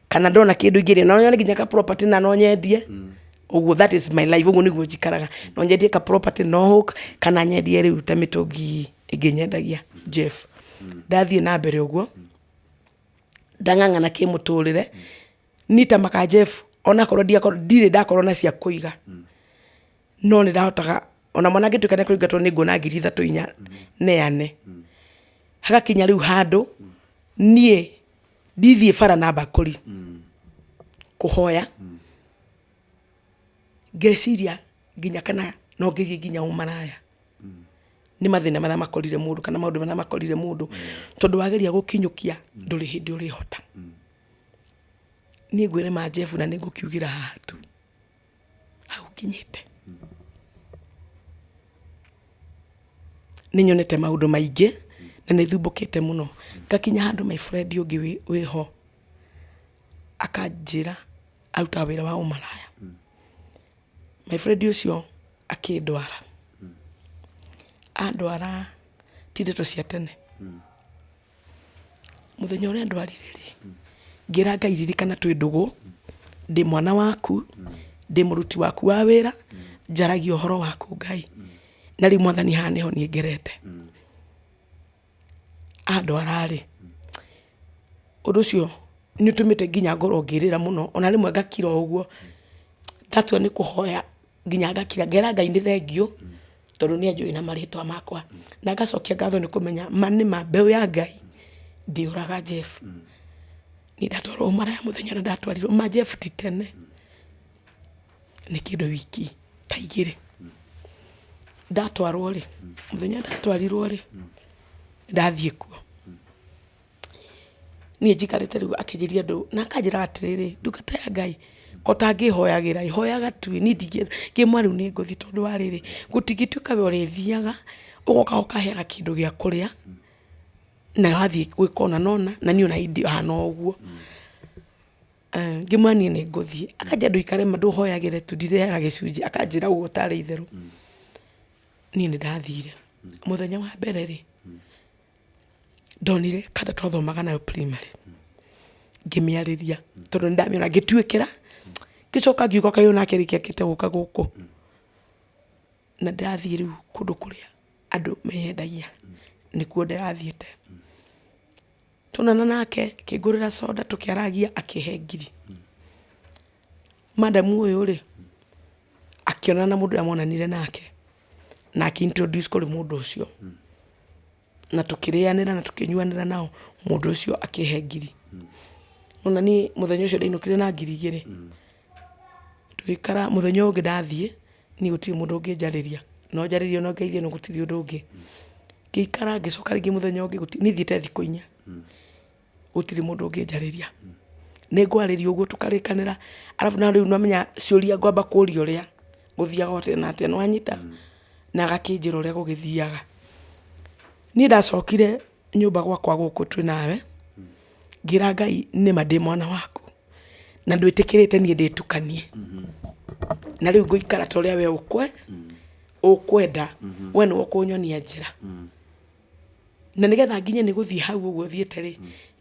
kana ndona kĩndũ ingĩrĩa, no nyone nginya ka property na no nyendie, ũguo that is my life ũguo nĩguo njikaraga. No nyendie ka property no hook kana nyendie rĩu ta mĩtũngi ĩngĩ nyendagia Jeff. Ndathiĩ na mbere ũguo, ndang'ang'ana kĩmũtũrĩre, niĩ ta maka Jeff onakorwo ndirĩ ndakorwo na cia kũiga. No nĩ ndahotaga ona mwana angĩtuĩka nĩ ekũingatwo nĩ nguona 3000 4 neane. Hagakinya rĩu handũ niĩ ndithiĩ bara na mbakũri kũhoya, ngeciria nginya kana no ngĩthiĩ nginya ũmaraya. Nĩ mathĩna marĩa makorire mũndũ kana maũndũ marĩa makorire mũndũ, tondũ wageria gũkinyũkia ndũrĩ hĩndĩ ũrĩhota. Niĩ ngwĩre ma Jeff na nĩ ngũkiugĩra haha tu, hau nginyĩte nĩ nyonete maũndũ maingĩ na nĩ thumbũkĩte mũno. Ngakinya handũ my friend ũngĩ wĩho akanjĩra arutaga wĩra wa ũmaraya. My friend ũcio akĩndwara, andwara ti ndeto cia tene. Mũthenya ũrĩa ndwarire rĩ, ngĩra Ngai ririkana twĩ ndũgũ, ndĩ mwana waku, ndĩ mũruti waku wa wĩra, njaragia ũhoro waku Ngai. Na rĩu Mwathani haha nĩho niĩ ngerete. Andwara rĩ, ũndũ ũcio nĩ ũtũmĩte nginya ngorwo ngĩrĩra mũno, ona rĩmwe ngakira o ũguo, ndatua nĩ kũhoya nginya ngakira, ngera Ngai nĩ thengiũ, tondũ nĩ anjũĩ na marĩtwa makwa. Na ngacokia ngatho nĩ kũmenya ma nĩ ma mbeũ ya Ngai ndĩũraga Jeff. Niĩ ndatwarwo ũmaraya mũthenya ũrĩa ndatwarirwo, ma Jeff ti tene, nĩ kĩndũ wiki ta igĩrĩ. Ndatwarwo rĩ, mũthenya ũrĩa ndatwarirwo rĩ, ndathiĩ kuo. Niĩ njikarĩte rĩu akĩnjĩria andũ na akanjĩra atĩrĩrĩ, ndungata ya Ngai, ko ũtangĩhoyagĩra ĩ, hoyaga tu ĩ, niĩ ndingĩenda, ngĩmwĩra rĩu nĩ ngũthiĩ tondũ wa rĩrĩ, gũtingĩtuĩka we ũrĩthiaga, ũgoka ũkaheaga kĩndũ gĩa kũrĩa, na wathiĩ gwĩka ũna na ũna, na niĩ ona hana o ũguo. Ngĩmwĩra niĩ nĩ ngũthiĩ, akanjĩra ndũikare ma ndũhoyagĩre tu ndirĩheaga gĩcunjĩ, akanjĩra ũguo tarĩ itherũ. Niĩ nĩ ndathire, mũthenya wa mbere rĩ, ndonire kanda twathomaga nayo primary ngĩmĩarĩria tondũ nĩ ndamĩona ngĩtuĩkĩra ngĩcoka ngiuga kaĩ onake rĩngĩ akĩte gũka gũkũ na ndĩrathiĩ rĩu kũndũ kũrĩa andũ meyendagia nĩkuo ndĩrathiĩte Tuonana nake akĩngũrĩra soda tũkĩaragia akĩhe ngiri. Madam ũyũ rĩ, akĩonana na mũndũ ũrĩa monanire nake na akĩ introduce kũrĩ mũndũ ũcio. Na tũkĩrĩanĩra na tũkĩnyuanĩra nao, mũndũ ũcio akĩhe ngiri. Nĩwona niĩ mũthenya ũcio ndainũkire na ngiri igĩrĩ. Tũgĩikara mũthenya ũyũ ũngĩ ndathiĩ, niĩ gũtirĩ mũndũ ũngĩnjarĩria. No njarĩrio no ngeithio no gũtirĩ ũndũ ũngĩ. Ngĩikara ngĩcoka rĩngĩ mũthenya ũngĩ niĩ thiĩte thikũ inya, gũtirĩ mũndũ ũngĩnjarĩria. Nĩ ngwarĩrio ũguo tũkarĩkanĩra, arabu na rĩu nĩwamenya ciũria ngwamba kũria ũrĩa gũthiaga atĩa na atĩa nĩwanyita? Na agakĩnjĩra ũrĩa gũgĩthiaga. Niĩ ndacokire nyũmba gwakwa gũkũ twĩ nawe, ngĩra Ngai nĩma ndĩ mwana waku, na ndwĩtĩkĩrĩte niĩ ndĩtukanie. Na rĩu ngũikara ta ũrĩa we ũkwenda, we nĩwe ũkũnyonia njĩra. Na nĩgetha nginye nĩ gũthiĩ hau ũguo thiĩte rĩ,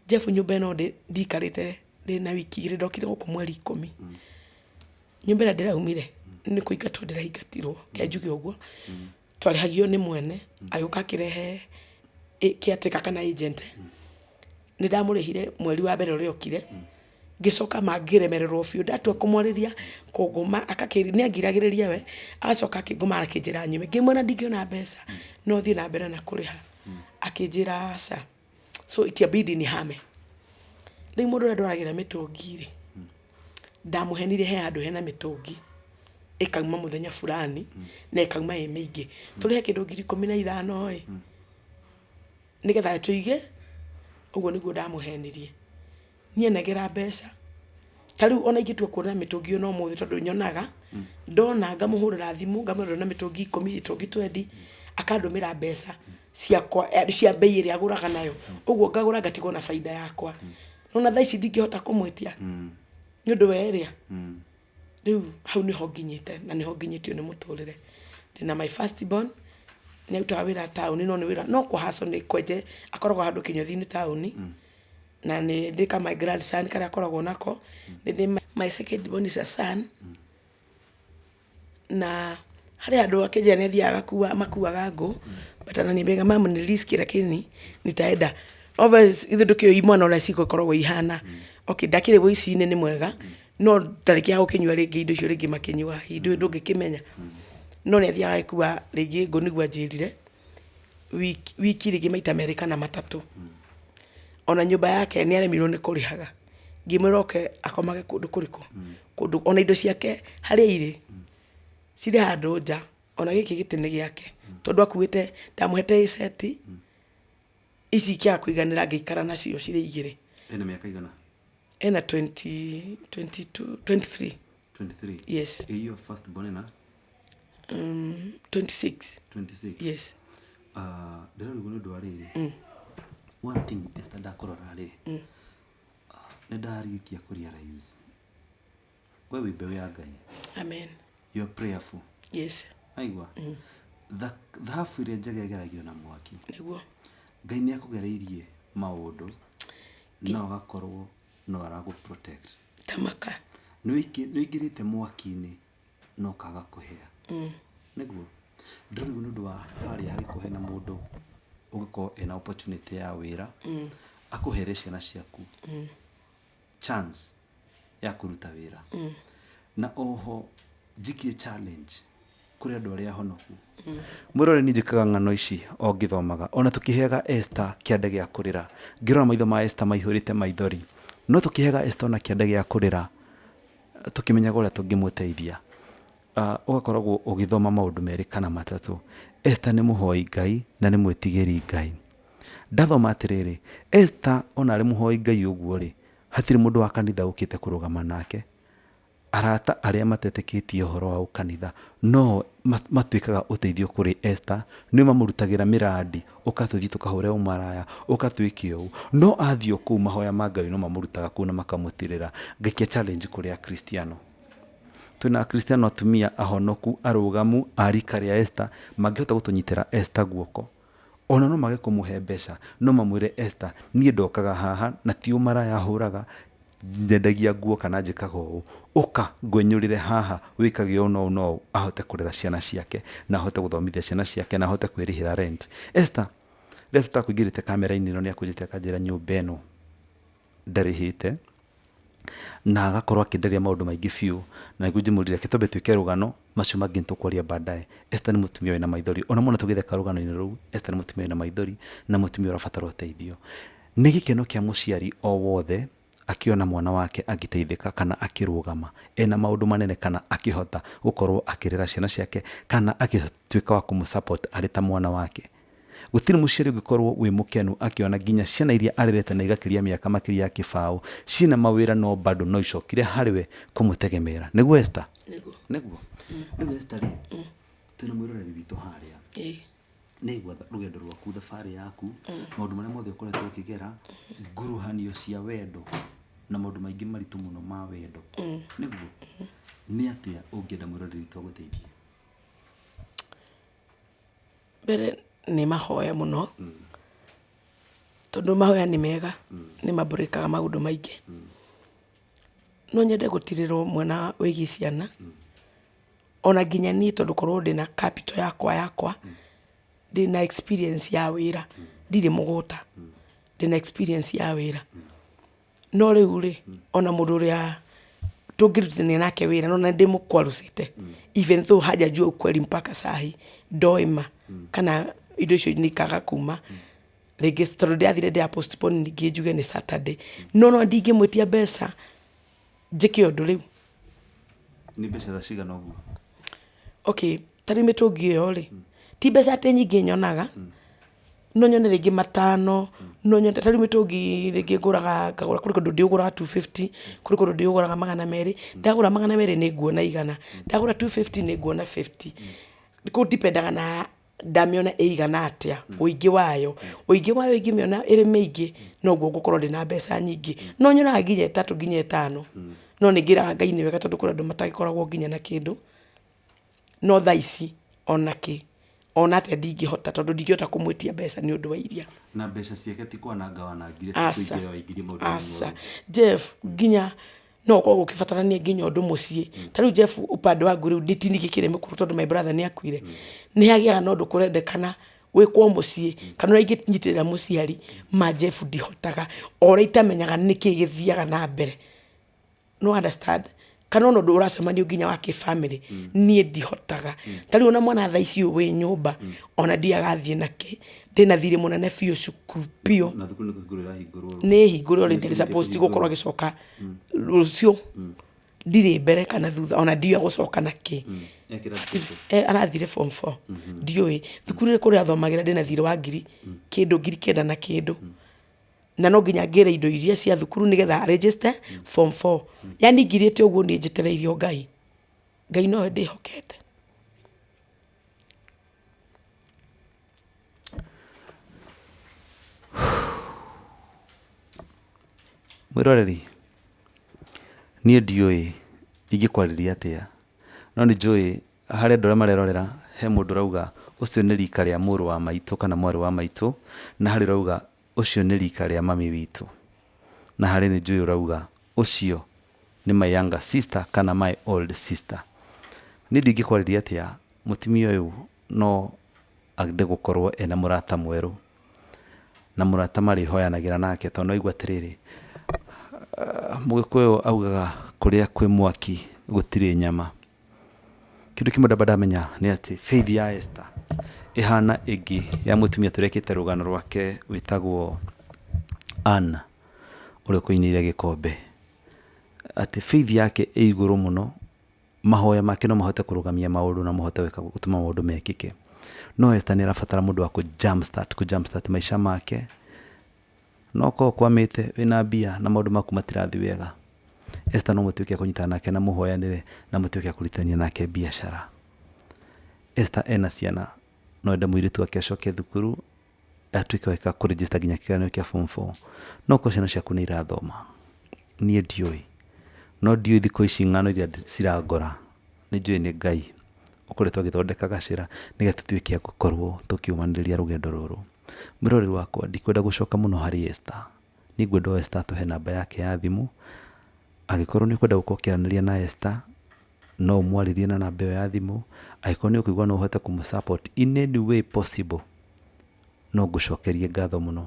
Jeff nyũmba ĩno ndikarĩte ndĩna wiki igĩrĩ, ndokire gũkũ mweri ikũmi. Nyũmba ĩrĩa ndĩraumire nĩ kũingatwo ndĩraingatirwo, reke njuge ũguo. Twarĩhagio nĩ mwene, agĩũka akĩrehe caretaker kana agent. Nĩ ndamũrĩhire mweri wa mbere ũrĩa okire, ngĩcoka ma ngĩremererwo biũ, ndatua kũmwarĩria kũngũma nĩ angiragĩrĩria we, agacoka akĩngũma akĩnjĩra nyume, ngĩmwĩra ndingĩona mbeca no thiĩ na mbere na kũrĩha, akĩnjĩra aca, so itabidi nihame. Rĩu mũndũ ũrĩa ndwaragĩra mĩtũngi rĩ, ndamũhenirie he handũ hena mĩtũngi, ĩkauma mũthenya fulani na ĩkauma ĩ mĩingĩ, tũrĩhe kĩndũ 15,000 ĩ, nĩgetha tũige, ũguo nĩguo ndamũhenirie. Niĩ negera mbeca, ta rĩu ona ingĩtua kuona mĩtũngi ona ũmũthĩ tondũ nyonaga, ndona ngamũhũrĩra thimũ ngamwĩra ndona mĩtũngi ikũmi, mĩtũngi twendi, akandũmĩra mbeca ciakwa cia mbei ĩrĩa agũraga nayo, ũguo ngagũra ngatigwo na bainda yakwa. Nĩwona thaa ici ndingĩhota kũmwĩtia, nĩ ũndũ wa ĩrĩa. Rĩu hau nĩho nginyĩte na nĩho nginyĩtio nĩ mũtũrĩre. Ndĩna my first born, nĩ arutaga wĩra taũni no nĩ wĩra no kũ hustle nĩ kwenje akoragwo handũ kĩnyũthi-inĩ taũni, na nĩ ndĩ ka my grandson karĩa akoragwo nako, nĩ ndĩ my second born is a son, na harĩ handũ akĩnjĩra nĩ athiaga agakua makuaga ngũ, but ananiambiaga mum ni risk lakini nitaenda. Obvious ithuĩ ndũkĩũĩ imwana ũrĩa cigũkoragwo ihana. Okay ndakĩrĩ wũici-inĩ nĩ mwega, no ndarĩkia gũkĩnyua rĩngĩ indo icio rĩngĩ makĩnyua hi ndũngĩkĩmenya. No nĩ athiaga agĩkua rĩngĩ ngũ nĩguo anjĩrire, wiki rĩngĩ maita merĩ kana matatũ. Ona nyũmba yake nĩ aremirwo nĩ kũrĩhaga. Ngĩmwĩra oke akomage kũndũ kũrĩkũ? Kũndũ ona indo ciake harĩa irĩ, cirĩ handũ nja. Ona gĩkĩ gĩtĩ nĩ gĩake tondũ akuĩte ndamũhete ĩceti ici ikĩaga kũiganĩra ngĩikara nacio cirĩ igĩrĩ. Ena mĩaka igana? Ena 20, 22, 23. 23? Yes. Ĩ your first born ena? 26. 26? Yes. Ah, ndĩrarigwo nĩ ũndũ wa rĩrĩ. One thing Esther ndakũrora rĩ, ah, nĩ ndarĩkia kũ realize we wĩ mbeũ ya Ngai. Amen. You are prayerful. Yes. Aigua? Thahabu ĩrĩa njega ĩgeragio na mwaki. Nĩguo. Ngai nĩ akũgereirie maũndũ na ũgakorwo no aragũ protect. Tamaka. Nĩ ũingĩrĩte mwaki-inĩ na ũkaga kũhĩa. Nĩguo? Ndĩrarigwo nĩ ũndũ wa harĩa hangĩkorwo hena mũndũ ũngĩkorwo ena opportunity ya wĩra, akũhere ciana ciaku chance ya kũruta wĩra. Na oho njikie challenge kũrĩ andũ arĩa ahonoku. Mwĩroreri niĩ njĩkaga ng'ano ici o ngĩthomaga. Ona tũkĩheaga Esther kĩande gĩa kũrĩra, ngĩrora maitho ma Esther maihũrĩte maithori. No tũkĩheaga Esther ona kĩande gĩa kũrĩra, tũkĩmenyaga ũrĩa tũngĩmũteithia. Ũgakoragwo ũgĩthoma maũndũ merĩ kana matatũ. Esther nĩ mũhoi Ngai na nĩ mwĩtigĩri Ngai. Ndathoma atĩrĩrĩ, Esther ona arĩ mũhoi Ngai ũguo-rĩ, hatirĩ mũndũ wa kanitha ũkĩte kũrũgama nake. Arata arĩa matetĩkĩtie ũhoro wa ũkanitha no matuĩkaga ũteithio kũrĩ Esther, nĩo mamũrutagĩra mĩrandi, ũka tũthiĩ tũkahũre ũmaraya, ũka twĩke ũũ. No athiĩ o kũu mahoya ma Ngai no mamũrutaga kũu na makamũtirĩra. Ngaikia challenge kũrĩ Akristiano. Twĩna Akristiano atumia ahonoku, arũgamu, a rika rĩa Esther, mangĩhota gũtũnyitĩra Esther guoko. Ona no mage kũmũhe mbeca, no mamwĩre Esther, niĩ ndokaga haha na ti ũmaraya hũraga, nyendagia nguo kana njĩkaga ũũ, ũka ngwenyũrĩre haha wĩkage ũũ na ũũ na ũũ, ahote kũrera ciana ciake na ahote gũthomithia ciana ciake na ahote kwĩrĩhĩra rent. Esther, rĩrĩa tũtakũingĩrĩte kamera-inĩ ĩno nĩ akũnjĩte akanjĩra nyũmba ĩno ndarĩhĩte, na agakorwo akĩndaria maũndũ maingĩ biũ, na nĩguo njimũrire reke twambe twĩke rũgano, macio mangĩ nĩtũkwaria baadaye. Esther nĩ mũtumia wĩna maithori, ona muona tũgĩtheka rũgano-inĩ rũu, Esther nĩ mũtumia wĩna maithori na mũtumia ũrabatara ũteithio. Nĩ gĩkeno kĩa mũciari o wothe akĩona mwana wake agĩteithĩka kana akĩrũgama ena maũndũ manene kana akĩhota gũkorwo akĩrera ciana ciake kana agĩtuĩka wa kũmũ support arĩ ta mwana wake. Gũtirĩ mũciari ũngĩkorwo wĩ mũkenu akĩona nginya ciana iria arerete na igakĩria mĩaka makĩria ya kĩbaũ ciĩna mawĩra no bado no icokire harĩ we kũmũtegemeera. Nĩguo Esther? Nĩguo. Nĩguo? Rĩu Esther rĩ, twĩna mwĩroreri witũ harĩa. Ĩĩ. Nĩaigua rũgendo rwaku, thabarĩ yaku, maũndũ marĩa mothe ũkoretwo ũkĩgera, nguruhanio cia wendo na maũndũ maingĩ maritũ mũno ma wendo. Nĩguo? Nĩ atĩa ũngĩenda mwĩroreri witũ agũteithie? Mbere nĩ mahoya mũno, tondũ mahoya nĩ mega, nĩ mambũrĩkaga maũndũ maingĩ. No nyende gũtirĩrwo mwena wĩgiĩ ciana, ona nginya niĩ tondũ korwo ndĩna capital yakwa yakwa, ndĩna experience ya wĩra, ndirĩ mũgũta, ndĩna experience ya wĩra. No rĩu rĩ, ona mũndũ ũrĩa tũngĩrutithania nake wĩra nona ndĩmũkwarũcĩte even though hajajua ukweli mpaka sahi ndoĩ ma kana indo icio nĩ ikaga kuma rĩngĩ tondũ ndĩrathire ndĩra postpone ningĩ njuge nĩ Saturday no no ndingĩmwĩtia mbeca njĩke ũndũ rĩu. Nĩ mbeca ta cigana ũguo? Okay, ta rĩu mĩtũngi ĩyo rĩ, ti mbeca atĩ nyingĩ nyonaga, no nyone rĩngĩ matano, no nyone ta rĩu mĩtũngi rĩngĩ ngũraga ngagũra, kũrĩ kũndũ ndĩũgũraga 250, kũrĩ kũndũ ndĩũgũraga 200, ndagũra 200 nĩ nguona 100, ndagũra 250 nĩ nguona 50. Kũ depend aga na ndamĩona ĩigana atĩa, ũingĩ wayo, ũingĩ wayo ingĩmĩona ĩrĩ mĩingĩ, noguo ngũkorwo ndĩna mbeca nyingĩ. No nyonaga nginya ĩtatũ nginya ĩtano, no nĩ ngĩraga Ngai nĩ wega tondũ kũrĩ andũ matagĩkoragwo nginya na kĩndũ. No thaa ici ona kĩ, ona atĩa ndingĩhota tondũ ndingĩhota kũmwĩtia mbeca nĩ ũndũ wa iria. Na mbeca ciake ti kwananga wanangire, ti Aca, kũingĩra waingĩrie maũndũ-inĩ aca. moru. Jeff, nginya no gũkorwo gũkĩbatarania nginya ũndũ mũciĩ. Ta rĩu Jeff upande wangu rĩu ti ningĩ mũkũrũ tondũ my brother nĩ akuire. Nĩ hagĩaga na ũndũ kũrendekana wĩkwo mũciĩ kana ũrĩa ingĩnyitĩrĩra mũciari, ma Jeff ndihotaga. O ũrĩa itamenyaga nĩkĩ gĩthiaga na mbere. No understand? Kana ona ũndũ ũracemanio nginya wa kĩbamĩrĩ, niĩ ndihotaga. Ta rĩu ona mwana thaa ici ũyũ wĩ nyũmba, ona ndiaga athiĩ nakĩ, ndĩna thirĩ mũnene biũ cukuru biũ. Na thukuru nĩ kũhingũrwo ĩrahingũrwo. Nĩ hingũre already Nĩ supposed cigĩte gũkorwo agĩcoka rũciũ. Ndirĩ mbere kana thutha, ona ndiũĩ agũcoka na kĩ. Ekĩra Arathire form 4, ndiũĩ thukuru ĩrĩkũ ũrĩa athomagĩra. Ndĩna thirĩ wa ngiri kĩndũ, 9,000 na kĩndũ, na no nginya ngĩre indo iria cia thukuru nĩgetha register form 4. Yani ngirĩte ũguo, niĩ njetereirio Ngai. Ngai nowe ndĩhokete. Mwĩroreri, niĩ ndiũĩ ingĩkwarĩria atĩa, no nĩ njũĩ harĩ andũ arĩa marerorera, he mũndũ ũrauga ũcio nĩ rika rĩa mũrũ wa maitũ kana mwarĩ wa maitũ, na harĩ ũrauga ũcio nĩ rika rĩa mami witũ, na harĩ nĩ njũĩ ũrauga ũcio nĩ my younger sister kana my old sister. Niĩ ndingĩkwarĩria atĩa, mũtumia ũyũ no ende gũkorwo ena mũrata mwerũ, na mũrata marĩhoyanagĩra nake, tondũ no aigua atĩrĩrĩ, Mũgĩkũyũ augaga kũrĩa kwĩ mwaki gũtirĩ nyama. Kĩndũ kĩmwe ndamba ndamenya nĩ atĩ faith ya Esther ĩhana ĩngĩ ya mũtumia tũrekĩte rũgano rwake wĩtagwo Anna, ũrĩa ũkũinĩire gĩkombe, atĩ faith yake ĩ igũrũ mũno. Mahoya make no mahote kũrũgamia maũndũ na mahote gwĩka gũtũma maũndũ mekĩke. No Esther nĩ arabatara mũndũ wa kũ jump start, kũ jump start maica make. No korwo ũkwamĩte wĩna mbia na maũndũ maku matirathiĩ wega, Esther no mũtuĩke a kũnyitana nake na mũhoyanĩre na mũtuĩke a kũrutithania nake biacara. Esther ena ciana, no ende mũirĩtu wake acoke thukuru, atuĩke wa kũ register nginya kĩgeranio kĩa form 4. No korwo ciana ciaku nĩ irathoma, niĩ ndiũĩ, no ndiũĩ thikũ ici ng'ano iria cirangora, nĩ njũĩ nĩ Ngai ũkoretwo agĩthondeka gacĩra nĩgetha tũtuĩke a gũkorwo tũkĩũmanĩrĩria rũgendo rũrũ. Mwĩroreri wakwa, ndikwenda gũcoka mũno harĩ Esther. Niĩ ngwenda o Esther atũhe namba yake ya thimũ. Angĩkorwo nĩ ũkwenda gũkorwo ũkĩaranĩria na Esther, no ũmwarĩrie na namba ĩyo ya thimũ. Angĩkorwo nĩ ũkũigua no ũhote kũmũ support in any way possible, no ngũcokerie ngatho mũno.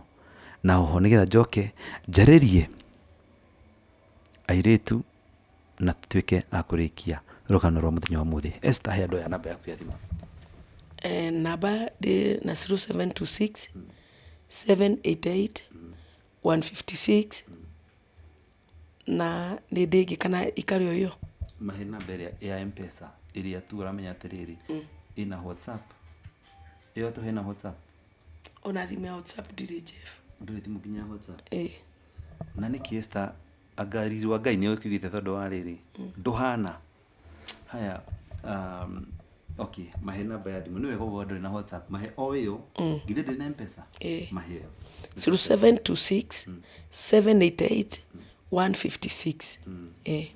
Na oho nĩgetha njoke njarĩrie airĩtu na tũtuĩke a kũrĩkia rũgano rwa mũthenya wa ũmũthĩ. Esther, he andũ aya namba yaku ya thimũ. Namba ndĩ na 0726 788 156, na nĩ ndĩ ĩngĩ kana ikarĩ o ĩyo? Mahe namba ĩrĩa ya M-Pesa ĩrĩa tu ũramenya atĩrĩrĩ, ĩna WhatsApp. Ĩyo tũhe na WhatsApp. Ona thimũ ya WhatsApp ndirĩ, Jeff. Ndũrĩ thimũ nginya ya WhatsApp? Ĩĩ. Na nĩkĩ Esther, anga riri wa Ngai nĩ ũkĩugĩte tondũ wa rĩrĩ, ndũhana. Haya, okay, mahe namba ya thimũ. Nĩ wega ũguo ndũrĩ na WhatsApp. Mahe o ĩyo. Githĩ ndĩrĩ na M-Pesa? Ĩĩ. Mahe ĩyo. 0726 788 156. Ĩĩ.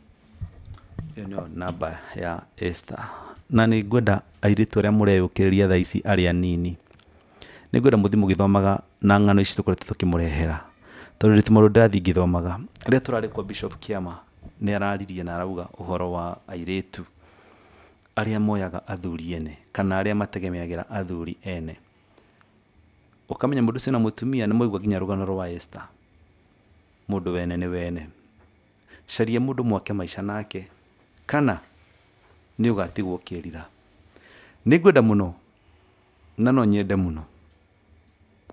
Ĩyo nĩyo namba ya Esther. Na nĩ ngwenda airĩtu arĩa mũreyũkĩrĩria thaa ici arĩa nini, nĩ ngwenda mũthiĩ mũgĩthomaga na ng'ano ici tũkoretwo tũkĩmũrehera, tondũ ndĩ tũmaũndũ ndĩrathiĩ ngĩthomaga. Rĩrĩa tũrarĩ kwa Bishop Kĩama, nĩ araririe na arauga ũhoro wa airĩtu arĩa moyaga athuri ene kana arĩa mategemeagĩra athuri ene. Ũkamenya mũndũ ũcio na mũtumia nĩ mwaigua nginya rũgano rwa Esther. Mũndũ wene nĩ wene. Caria mũndũ mwake maica nake kana nĩ ũgatigwo ũkĩrira. Nĩ ngwenda mũno na no nyende mũno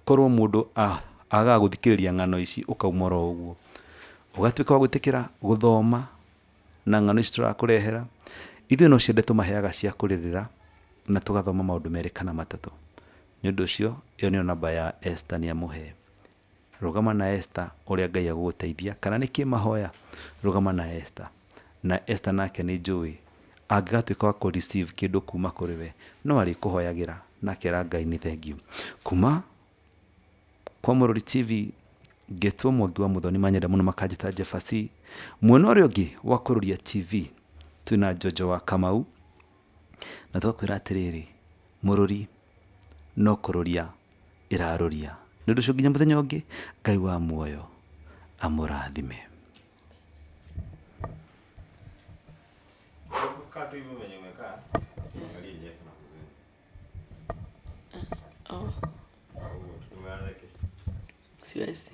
korwo mũndũ agaga gũthikĩrĩria ng'ano ici, ũkauma oro ũguo. Ũgatuĩka wa gwĩtĩkĩra gũthoma na ng'ano ici tũrakũrehera. Ithuĩ no ciende tũmaheaga cia kũrĩrĩra na tũgathoma maũndũ merĩ kana matatũ. Nĩ ũndũ ũcio, ĩyo nĩyo namba ya Esther nĩ amũhe. Rũgama na Esther ũrĩa Ngai agũgũteithia, kana nĩ kĩmahoya, rũgama na Esther. Na Esther nake nĩ njũĩ angĩgatuĩka wa kũ receive kĩndũ kuma kũrĩ we, no arĩkũhoyagĩra na akera Ngai nĩ thengiũ. Kuma kwa Mũrori TV, ngetwo Mwangi wa Mũthoni, manyenda mũno makanjĩta Jefasi. Mwena ũrĩa ũngĩ wa Kũrũria TV twĩna Njonjo wa Kamau, na tũgakwĩra atĩrĩrĩ, Mũrori no kũrũria ĩrarũria. Nĩ ũndũ ũcio nginya mũthenya ũngĩ, Ngai wa muoyo amũrathime. Kaa tu hivyo venye umekaa, angalie Jeff na huzuni. Oh, Tumeanza siwezi.